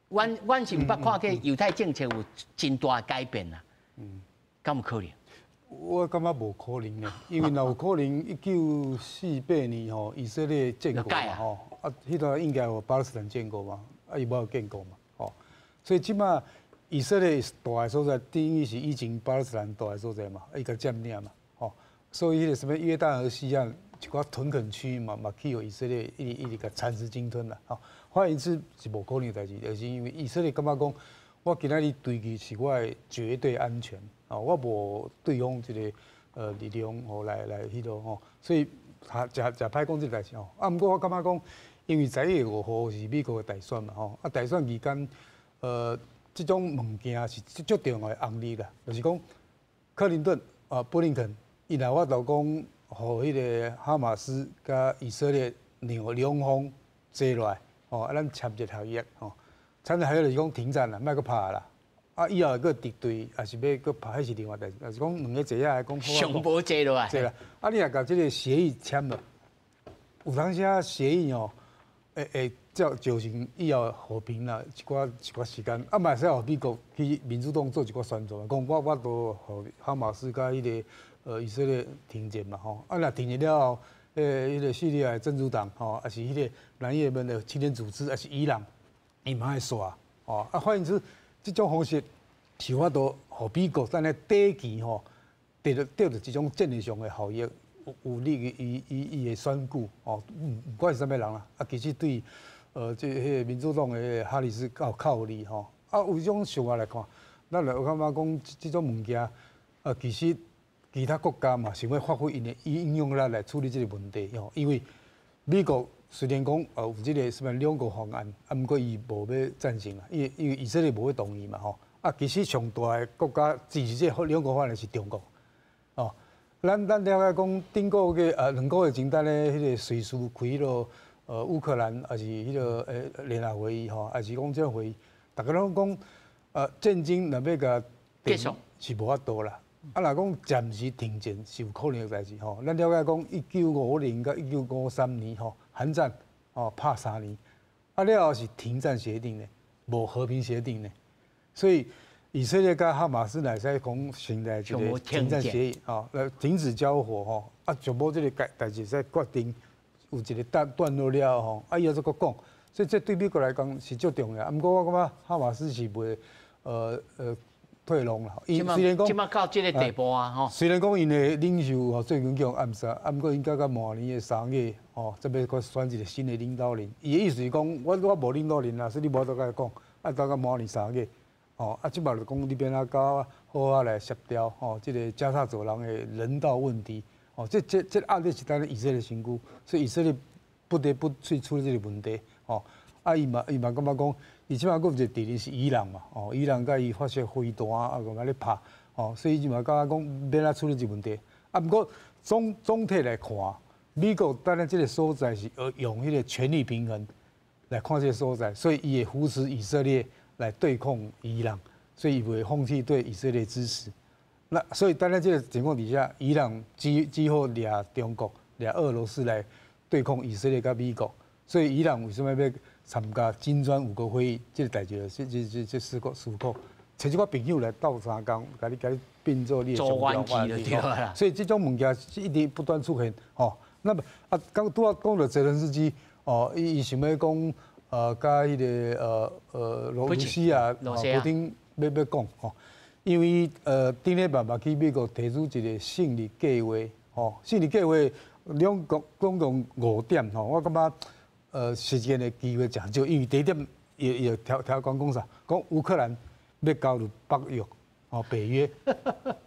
阮是毋捌看過猶太政策有真大的改變啦，敢有可能？我感覺無可能呢，因為若有可能，1948年吼，以色列建國嘛吼，啊，彼段應該有巴勒斯坦建國嘛，啊，伊無有建國嘛，吼，所以這擺以色列蹛的所在，等於是以前巴勒斯坦蹛的所在嘛，伊共佔領嘛，吼，所以彼個啥物約旦河西岸一寡屯墾區嘛，嘛去予以色列一直一直共蠶食鯨吞啦，吼，換言之是無可能的代誌，就是因為以色列感覺講，我今仔日追求是我的絕對安全。哦，我無對方這个力量吼來彼落吼，所以他誠誠歹講這个代誌吼。啊，毋過我感覺講，因為11月5號是美國的大選嘛吼，啊大選期間，這種物件是足重要的紅利啦，就是講克林頓啊，布林肯，伊若有法度講，予彼个哈馬斯佮以色列兩方坐落來，吼，啊，咱簽一個合約吼，簽一個合約就是講停戰啦，莫閣拍啦。啊，以後閣敵對，抑是欲閣拍，彼是另外代誌。就是講兩个坐下來講，上無坐落來。坐啦。啊，你若共這个協議簽了，有當時啊協議哦，會造成以後和平啦，一寡時間。啊，嘛會使予美國去民主黨做一寡宣傳，講我都予哈馬斯佮彼个以色列停戰嘛吼。啊，若停戰了後，彼個敘利亞的真主黨吼，抑是彼个南葉門的青天組織，抑是伊朗，伊嘛會煞吼。啊，換言之，這種方式是有法度予美國咱咧短期吼得到這種戰略上的效益，有利於伊的選舉吼，毋管是啥物人啦，啊，其實對這彼个民主黨的哈里斯較有利吼。啊，有這種想法來看，咱就感覺講這種物件，啊，其實其他國家嘛想欲發揮𪜶的影響力來處理這個問題吼，因為美國雖然講有這个啥物兩國方案，啊，毋過伊無欲贊成啦，因為以色列無欲同意嘛吼。啊，其實上大的國家支持這個兩國方案的是中國，哦，咱了解講頂個月2個月前，咱咧彼個瑞士開彼个烏克蘭，抑是彼个聯合會議吼，抑是講這個會議，逐家攏講戰爭若欲共結束是無法度啦。啊，若講暫時停戰是有可能的代誌吼。咱了解講1950佮1953年吼，韓戰哦拍3年，啊了後是停戰協定呢，無和平協定呢。所以以色列佮哈馬斯會使講現在這個停戰協議吼，來停止交火吼，啊，全部這个代誌使決定有一个段落了後吼，啊以後再閣講，所以這對美國來講是足重要。啊，毋過我感覺哈馬斯是袂。退让啦。伊虽然讲，这马到这个地步啊，吼。虽然讲𪜶的领袖吼最近叫暗杀，啊，毋过𪜶到到明年的3月吼，才欲阁选一个新的领导人。伊的意思是讲，我无领导人啦，所以你无法度共伊讲，啊，等到明年三月，吼，啊，这马就讲你欲按怎佮好好来协调吼，这个加沙走廊的人道问题，吼，这压力是佇以色列身躯，所以以色列不得不去处理这个问题，吼。啊，伊嘛感觉讲，伊这马阁有一个敌人是伊朗嘛，哦，伊朗佮伊发射飞弹啊，阁按呢拍，哦，所以伊嘛感觉讲欲按怎处理这个问题。啊，毋过总体来看，美国当然这个所在是用彼个权力平衡来看这个所在，所以伊会扶持以色列来对抗伊朗，所以伊袂放弃对以色列支持。那所以当然这个情况底下，伊朗只好掠中国、掠俄罗斯来对抗以色列佮美国。所以伊朗为什么欲参加金砖五国会议？这个代志，这思考思考，揣一寡朋友来斗相共，共你变做你的做关系就对啦。所以这种物件是一直不断出现，吼。那么啊，刚拄仔讲到泽伦斯基，哦，伊想欲讲，佮彼个罗西亚，普丁欲讲，吼，因为顶礼拜嘛去美国提出一个胜利计划，吼，胜利计划两国总共五点，吼，我感觉。时间的机会诚少，因为第一点也条条讲讲啥，讲乌克兰欲加入北约，哦，北约，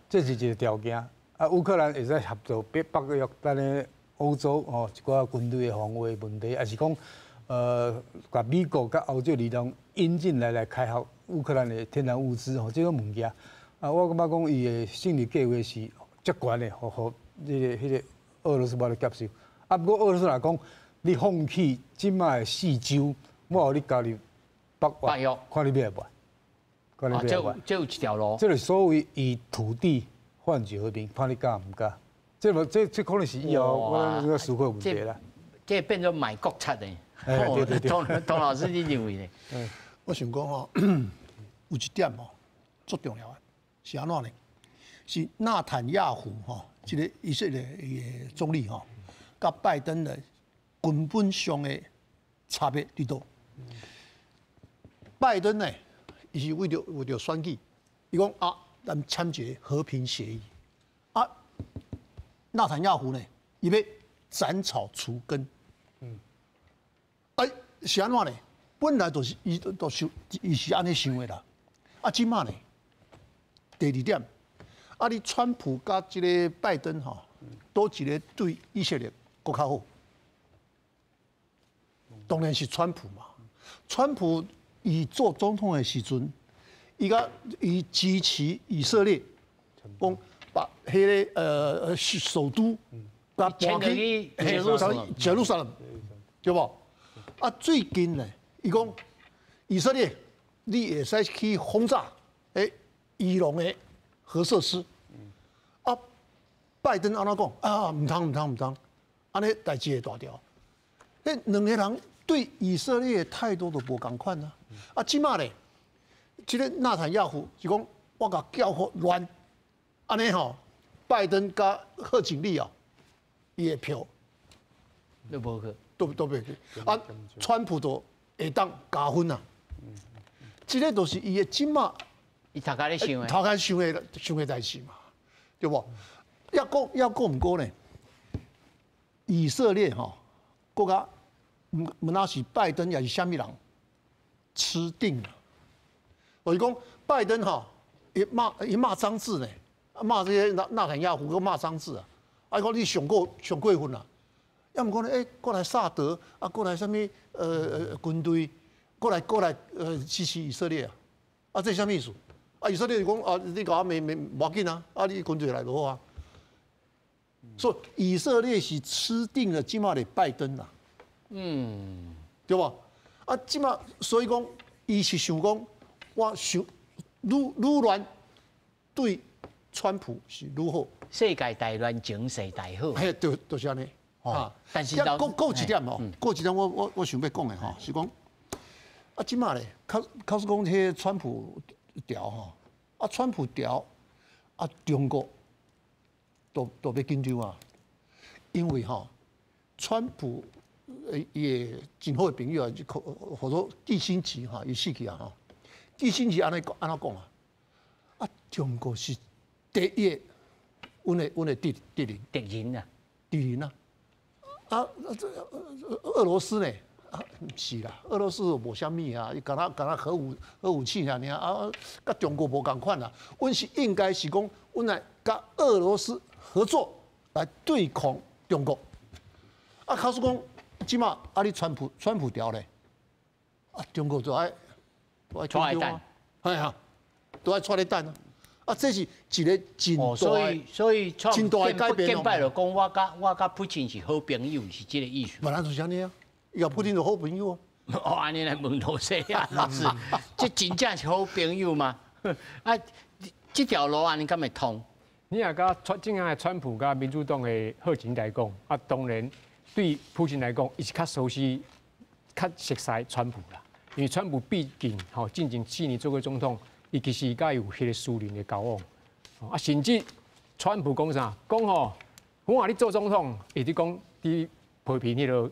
这是一个条件。啊，乌克兰会使合作北约，等咧欧洲哦一寡军队的防卫问题，抑是讲，共美国佮欧洲力量引进来来开发乌克兰的天然物资吼，这种物件。啊，我感觉讲伊的胜利计划是足悬的，予彼个俄罗斯无法度接受。啊，毋过俄罗斯若讲，你放弃这马的四州，我予你加入北约，看你欲袂？看你欲袂？这有一条路。这个所谓以土地换取和平，看你敢毋敢？这无这可能是以后我这个思考问题啦。这变做卖国贼的。对对对。董老师，你认为呢？我想讲吼，有一点吼，足重要的，是按怎呢？是纳坦亚胡吼，这个以色列的总理吼，佮拜登的根本上的差别伫佗？拜登呢，伊是为著选举，伊讲啊，咱签一个和平协议。啊，纳坦亚胡呢，伊欲斩草除根。哎，是按怎呢？本来就是伊都想，伊是按呢想的啦。啊，这马呢，第二点，啊，你川普佮这个拜登吼，佗一个对以色列阁较好？当然是川普嘛。川普伊做总统的时阵，伊支持以色列，讲把彼个首都，搬去耶路撒冷，对无？啊，最近呢，伊讲以色列，你会使去轰炸伊朗的核设施。啊，拜登按怎讲？啊，毋通毋通毋通，按呢代志会大条。彼两个人对以色列的态度都无仝款啊！啊，这马咧，这个纳坦亚胡是讲，我共搅予乱，按呢吼，拜登佮贺锦丽啊，伊的票都无去，都袂去。啊，川普都会当加分啊！这个就是伊的这马，伊头壳咧想的，头壳想的代志嘛，对无？犹阁毋过呢，以色列吼，国家。毋若是拜登抑是啥物人，吃定了。我是讲拜登吼，伊骂脏字呢，骂这些纳坦亚胡，阁骂脏字啊！啊，讲你上过分啦。犹毋过呢，过来萨德啊，过来啥物军队，过来支持以色列啊！啊，这啥物意思？啊，以色列就讲啊，你共我骂骂无要紧啊，啊，你军队来就好啊。所以以色列是吃定了这马的拜登啦。对无？啊，这马所以讲，伊是想讲，我想愈愈乱对川普是愈好。世界大乱，情势大好。嘿，对，就是按呢。啊，但是阁一点吼，阁一点我想欲讲的吼，是讲啊，这马咧，较始讲彼川普调吼，啊，川普调啊，中国都欲紧张啊，因为吼，川普伊的真好的朋友啊，号做季辛吉哈，伊死去啊吼，季辛吉按呢按怎讲啊？啊，中國是第一，阮的敵人。敵人啊，敵人啊，啊，這俄羅斯呢？啊，毋是啦，俄羅斯無啥物啊，伊敢若敢若核武器爾啊，佮中國無仝款啦。阮是應該是講，阮來佮俄羅斯合作來對抗中國。啊，假使講，這馬啊，你川普調咧，啊，中國就愛都愛帶等，係啊，都愛帶咧等啊。啊，這是一個真大，所以真大的改變。見擺就講，我佮普京是好朋友，是這個意思。本來就是按呢啊，伊佮普丁是好朋友啊。哦，按呢來問羅西亞老師，這真正是好朋友嗎？啊，這條路按呢敢會通？你若佮川正下川普佮民主黨的賀錦來講，啊，當然對普京來講，伊是較熟悉、較熟悉川普啦。因為川普畢竟吼進前4年做過總統，伊其實佮有彼個私人的交往。啊，甚至川普講啥？講吼，我話你做總統，伊就講佇批評彼個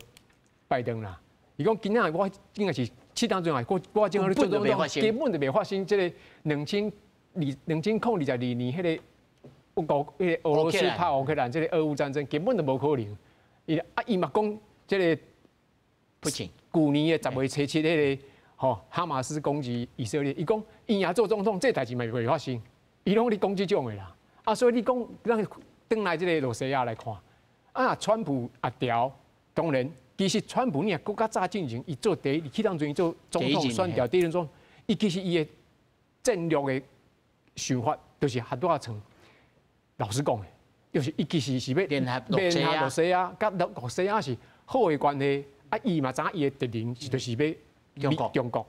拜登啦。伊講今仔我應該是適當陣啊，我正好你做總統，根本就袂發生這個2022年彼個烏國彼個俄羅斯拍烏克蘭這個俄烏戰爭，根本就無可能。伊啊，伊嘛講這個不行，舊年的10月27彼個吼哈馬斯攻擊以色列，伊講伊若做總統，這代誌嘛袂發生。伊攏咧講這種的啦。啊，所以你講咱轉來這個羅西亞來看，啊，川普啊調，當然。其實川普你若閣較早進前，伊做第一，去當陣伊做總統選調第一任總統，伊其實伊的戰略的想法就是較拄仔像老師講的，就是伊其實是欲聯合羅西亞，羅西亞佮羅西亞是好的關係，啊，伊嘛知影伊的敵人就是欲中國。中國，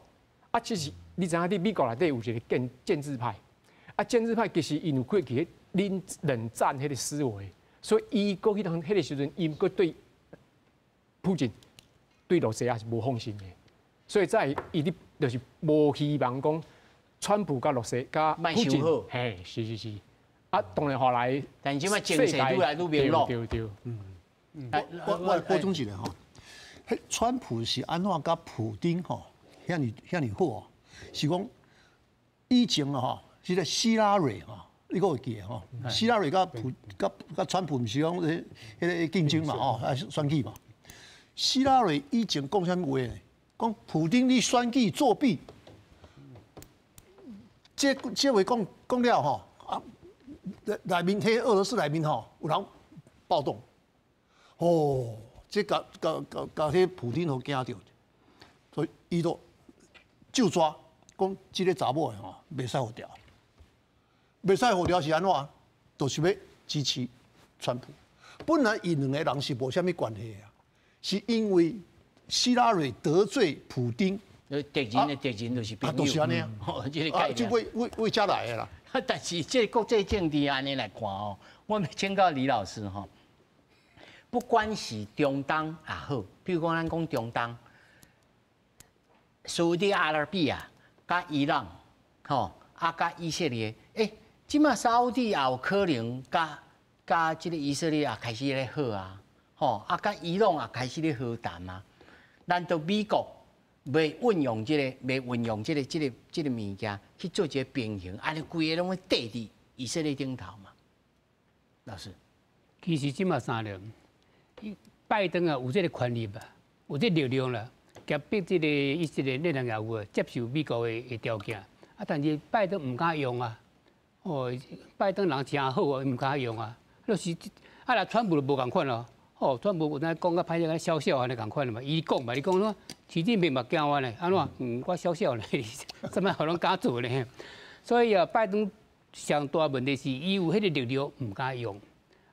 啊，其實你知影佇美國內底有一個建制派，啊，建制派其實𪜶有過去冷戰彼個思維，所以伊過去當彼個時陣，伊閣對普京對羅西亞是無放心的，所以在伊咧就是無希望講川普佮羅西佮普京，嘿，是是是，啊，當然後來，但是這擺情勢愈來愈明朗，對對，嗯，我來補充一下吼，川普是按怎佮普丁吼遐爾遐爾好哦？是講以前啊吼，是個希拉蕊吼，你閣會記得吼？希拉蕊佮普佮佮川普毋是講彼個競爭嘛吼，啊選舉嘛。希拉蕊以前講啥物話呢？講普丁你選舉作弊，這話講講了吼，啊，內面彼俄羅斯內面吼有人暴動，哦，這共共共共彼普丁予驚著，所以伊就就抓講這个查某的吼，袂使予調，袂使予調是按怎？就是欲支持川普。本來𪜶兩个人是無啥物關係啊。是因為希拉蕊得罪普丁，敵人的敵人就是朋友，就是按呢啊，這個概念，就為為為遮來的啦。但是這個國際政治按呢來看哦，我欲請教李老師吼，不管是中東也好，比如講咱講中東，沙烏地阿拉伯啊，佮伊朗，吼，啊佮以色列，欸，這馬沙烏地也有可能佮佮這個以色列也開始咧好啊。吼，啊，佮伊朗也開始咧和談啊。難道美國袂運用這個，袂運用這個物件去做一個平衡，按呢規個攏欲綴佇以色列頂頭嘛？老師，其實這馬三了，拜登啊有這個權力吧，有這個力量啦，強迫這個以色列內人也有啊，接受美國的條件。啊，但是拜登毋敢用啊。哦，拜登人誠好啊，毋敢用啊。就是啊，若川普就無仝款咯。哦，川普有當講甲歹勢，痟痟按呢仝款嘛。伊講嘛，你講說習近平嘛驚我呢，按怎？嗯，我痟痟呢，啥物予攏敢做呢？所以啊，拜登上大問題是，伊有彼個力量，毋敢用。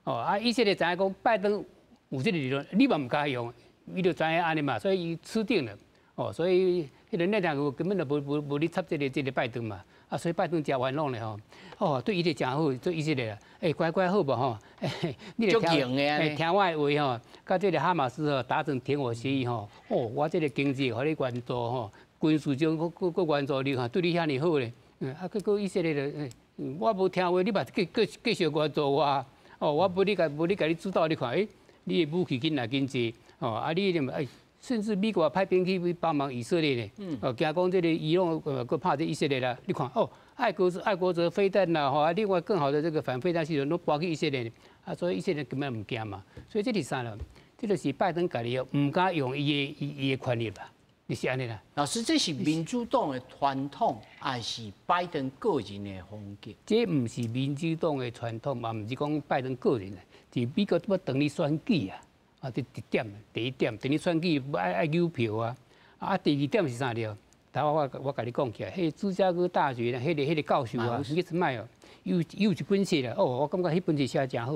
哦，啊，以色列知影講拜登有這個力量，你嘛毋敢用，伊就知影按呢嘛，所以伊吃定了。哦，所以彼個內政根本就無咧插這個拜登嘛。啊，所以拜登誠冤枉咧吼。哦，對伊個誠好，對以色列，欸，乖乖好無吼？你來聽，欸，聽我的話吼，佮這個哈馬斯吼達成停火協議吼。哦，我這個經濟予你援助吼，軍事上閣閣閣援助你吼，對你遐爾好咧。嗯，啊，結果以色列就，我無聽話，你嘛繼續援助我。哦，我無咧共你主導，你看，欸，你的武器緊來緊濟，哦，啊，你欸，甚至美國派兵去幫忙以色列咧，哦，驚講這個伊朗閣拍這以色列啦。你看，哦，愛國者飛彈啦，吼，另外更好的這個反飛彈系統攏撥去以色列，啊，所以以色列根本毋驚嘛。所以這是啥啦？這就是拜登家己毋敢用伊的權力啦，你是按呢啦？老師，這是民主黨的傳統，還是拜登個人的風格？這毋是民主黨的傳統嘛，毋是講拜登個人的，是美國欲當咧選舉啊。啊，這一點，第一點，當咧選舉愛搝票啊。啊，第二點是啥了？頭我共你講起來，彼個芝加哥大學彼個教授啊，伊出賣哦，有一本冊啦。哦，我感覺彼本冊寫誠好，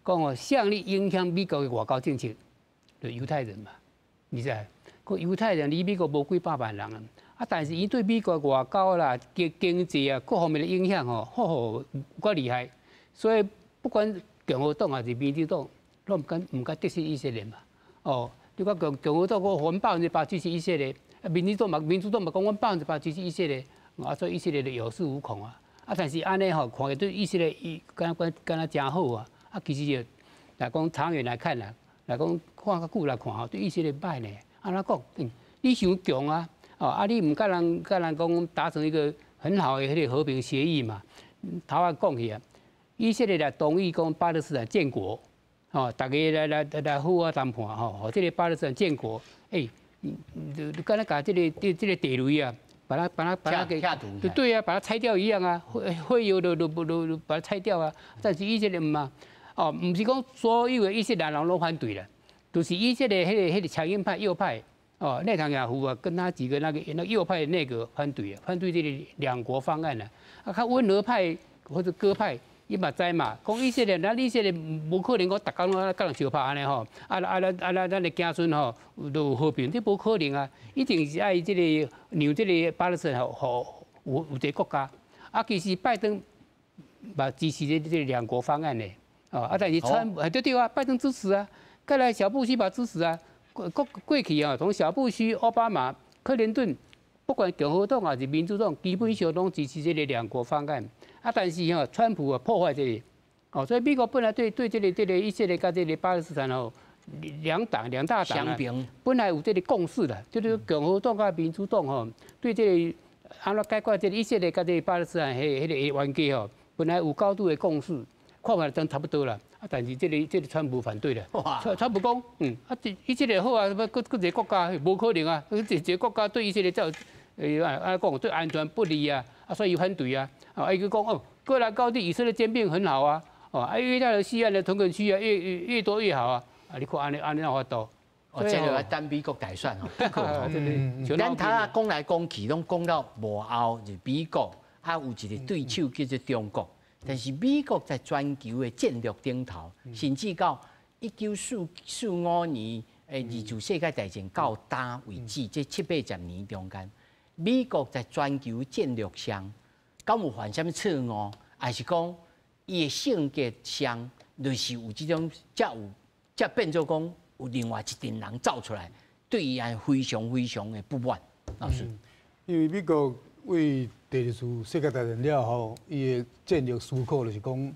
講哦，啥咧影響美國的外交政策，就猶太人嘛，你知？講猶太人佇美國無幾百萬人啊，啊，但是伊對美國外交啦、經濟啊各方面的影響吼，好好有夠厲害。所以不管共和黨還是民主黨，攏毋敢得失以色列嘛。哦，你看共和黨講阮8%支持以色列，啊，民主黨嘛講阮8%支持以色列，啊，所以以色列就有恃無恐啊。啊，但是按呢吼，看起對以色列伊敢若敢若誠好啊。啊，其實就來講長遠來看啦，來講看較久來看吼，對以色列歹呢。按怎講？你傷強啊！哦，啊，你毋佮人講達成一個很好的彼個和平協議嘛？頭仔講去啊，以色列來同意講巴勒斯坦建國，哦，逐家來好好談判吼，予這個巴勒斯坦建國，欸，你敢若共這個地雷啊，把它給，對啊，把它拆掉一樣啊，火藥都把它拆掉啊。但是以色列毋嘛，哦，毋是講所有的以色列人攏反對啦，就是以色列彼個強硬派右派。哦，內塔尼亞胡啊，跟他幾個那個右派的內閣反對啊，反對這個兩國方案啊。啊，較溫和派或者鴿派，伊嘛知嘛，講以色列，咱以色列無可能講逐工攏共人相拍按呢吼，啊啊咱啊咱咱的子孫吼都有和平，這無可能啊！一定是愛這個讓這個巴勒斯坦吼有一個國家。啊，其實拜登嘛支持這個兩國方案的，哦，啊，但是川對對啊，拜登支持啊，過來小布希嘛支持啊。過去啊，從小布希、奧巴馬、克林頓，不管共和黨還是民主黨，基本上攏支持這個兩國方案。啊，但是吼，川普啊破壞這個，哦，所以美國本來對這個以色列佮這個巴勒斯坦吼，兩黨兩大黨啊，本來有這個共識的，就是共和黨佮民主黨吼，對這個按怎解決這個以色列佮這個巴勒斯坦彼個冤家吼，本來有高度的共識，看法真差不多啦。啊，但是這個川普反對了。川普講，啊，這以色列好啊，欲閣一個國家無可能啊，一個國家對以色列才有，按怎講對安全不利啊，啊，所以反對啊。啊，伊閣講哦，過來高地以色列兼併很好啊，哦，啊，越大的西岸的屯墾區啊，越多越好啊。啊，你看按呢按呢有法度。哦，這個等美國大選吼。咱頭仔講來講去，攏講到幕後是美國，啊，有一個對手叫做中國。但是美國在全球的戰略頂頭，甚至到1945年的二次世界大戰到今為止，這七八十年中間，美國在全球戰略上，敢有犯啥物錯誤，還是講伊的性格上，就是有這種，才有才變做講有另外一陣人走出來，對伊愛非常非常的不滿。老師，因為美國為第二次世界大戰了後，伊的戰略思考就是講，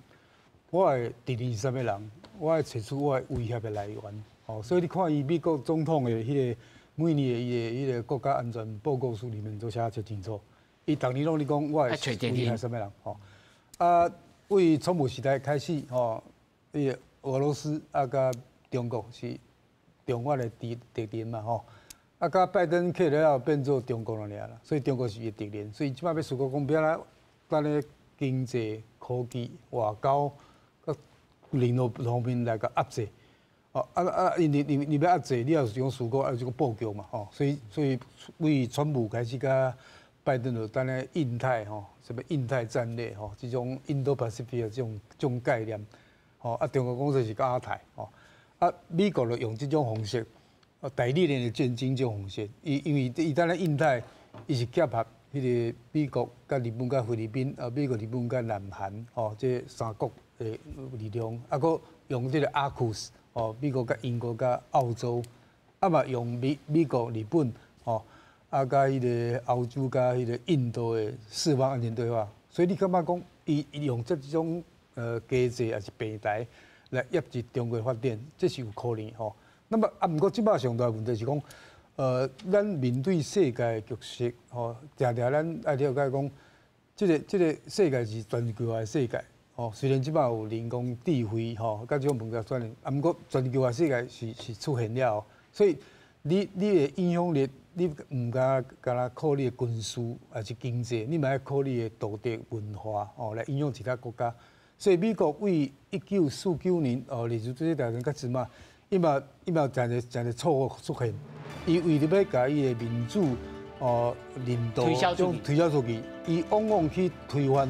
我的敵人是啥物人，我愛揣出我的威脅的來源。哦，所以你看伊美國總統的彼個每年的伊的彼個國家安全報告書裡面都寫得清楚。伊逐年攏咧講我的威脅啥物人。吼，啊，為川普時代開始，吼，伊個俄羅斯啊，佮中國是重要的敵人嘛，吼。啊，佮拜登去了後變做中國了爾啦，所以中國是伊的敵人，所以這擺欲思考講，欲按怎咱的經濟、科技、外交，佮任何方面來共壓制。哦，啊啊，因為你欲壓制，你也有這種思考，有這個布局嘛，吼，所以為川普開始佮拜登就等咧印太吼，啥物印太戰略吼，這種印度 Pacific 這種概念，吼，啊，中國講說是亞太，吼，啊，美國就用這種方式。代理人的戰爭這種方式，伊因為伊當咧印太，伊是結合彼個美國、佮日本、佮菲律賓，啊，美國、日本、佮南韓，吼，這三國的力量，啊，閣用這個 AUKUS，吼，美國、佮英國、佮澳洲，啊嘛用美國、日本，吼，啊，佮彼個歐洲、佮彼個印度的四方安全對話，所以你感覺講，伊用這種機制抑是平台來遏制中國發展，這是有可能吼。那麼啊，毋過這擺上大問題是講，咱面對世界局勢，吼，定定咱愛了解講，這個世界是全球化的世界，哦，雖然這擺有人工智慧吼，佮這種物件轉，啊，毋過全球化世界是出現了，所以你的影響力，你毋敢靠你的軍事抑是經濟，你嘛愛靠你的道德文化哦來影響其他國家。所以美國為1949年哦，二次世界大戰開始嘛，伊嘛誠濟錯誤出現，伊為著欲共伊的民主哦領導推銷出去，伊往往去推翻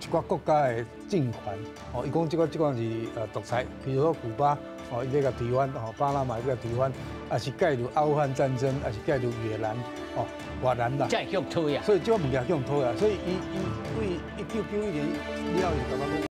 一寡國家的政權哦，伊講這個是獨裁，比如說古巴哦，伊欲共推翻哦，巴拿馬欲共推翻，抑是介入阿富汗戰爭，抑是介入越南哦，越南啦，這會向推啊，所以這個物件向推啊，所以伊為1991年了後，就感覺講。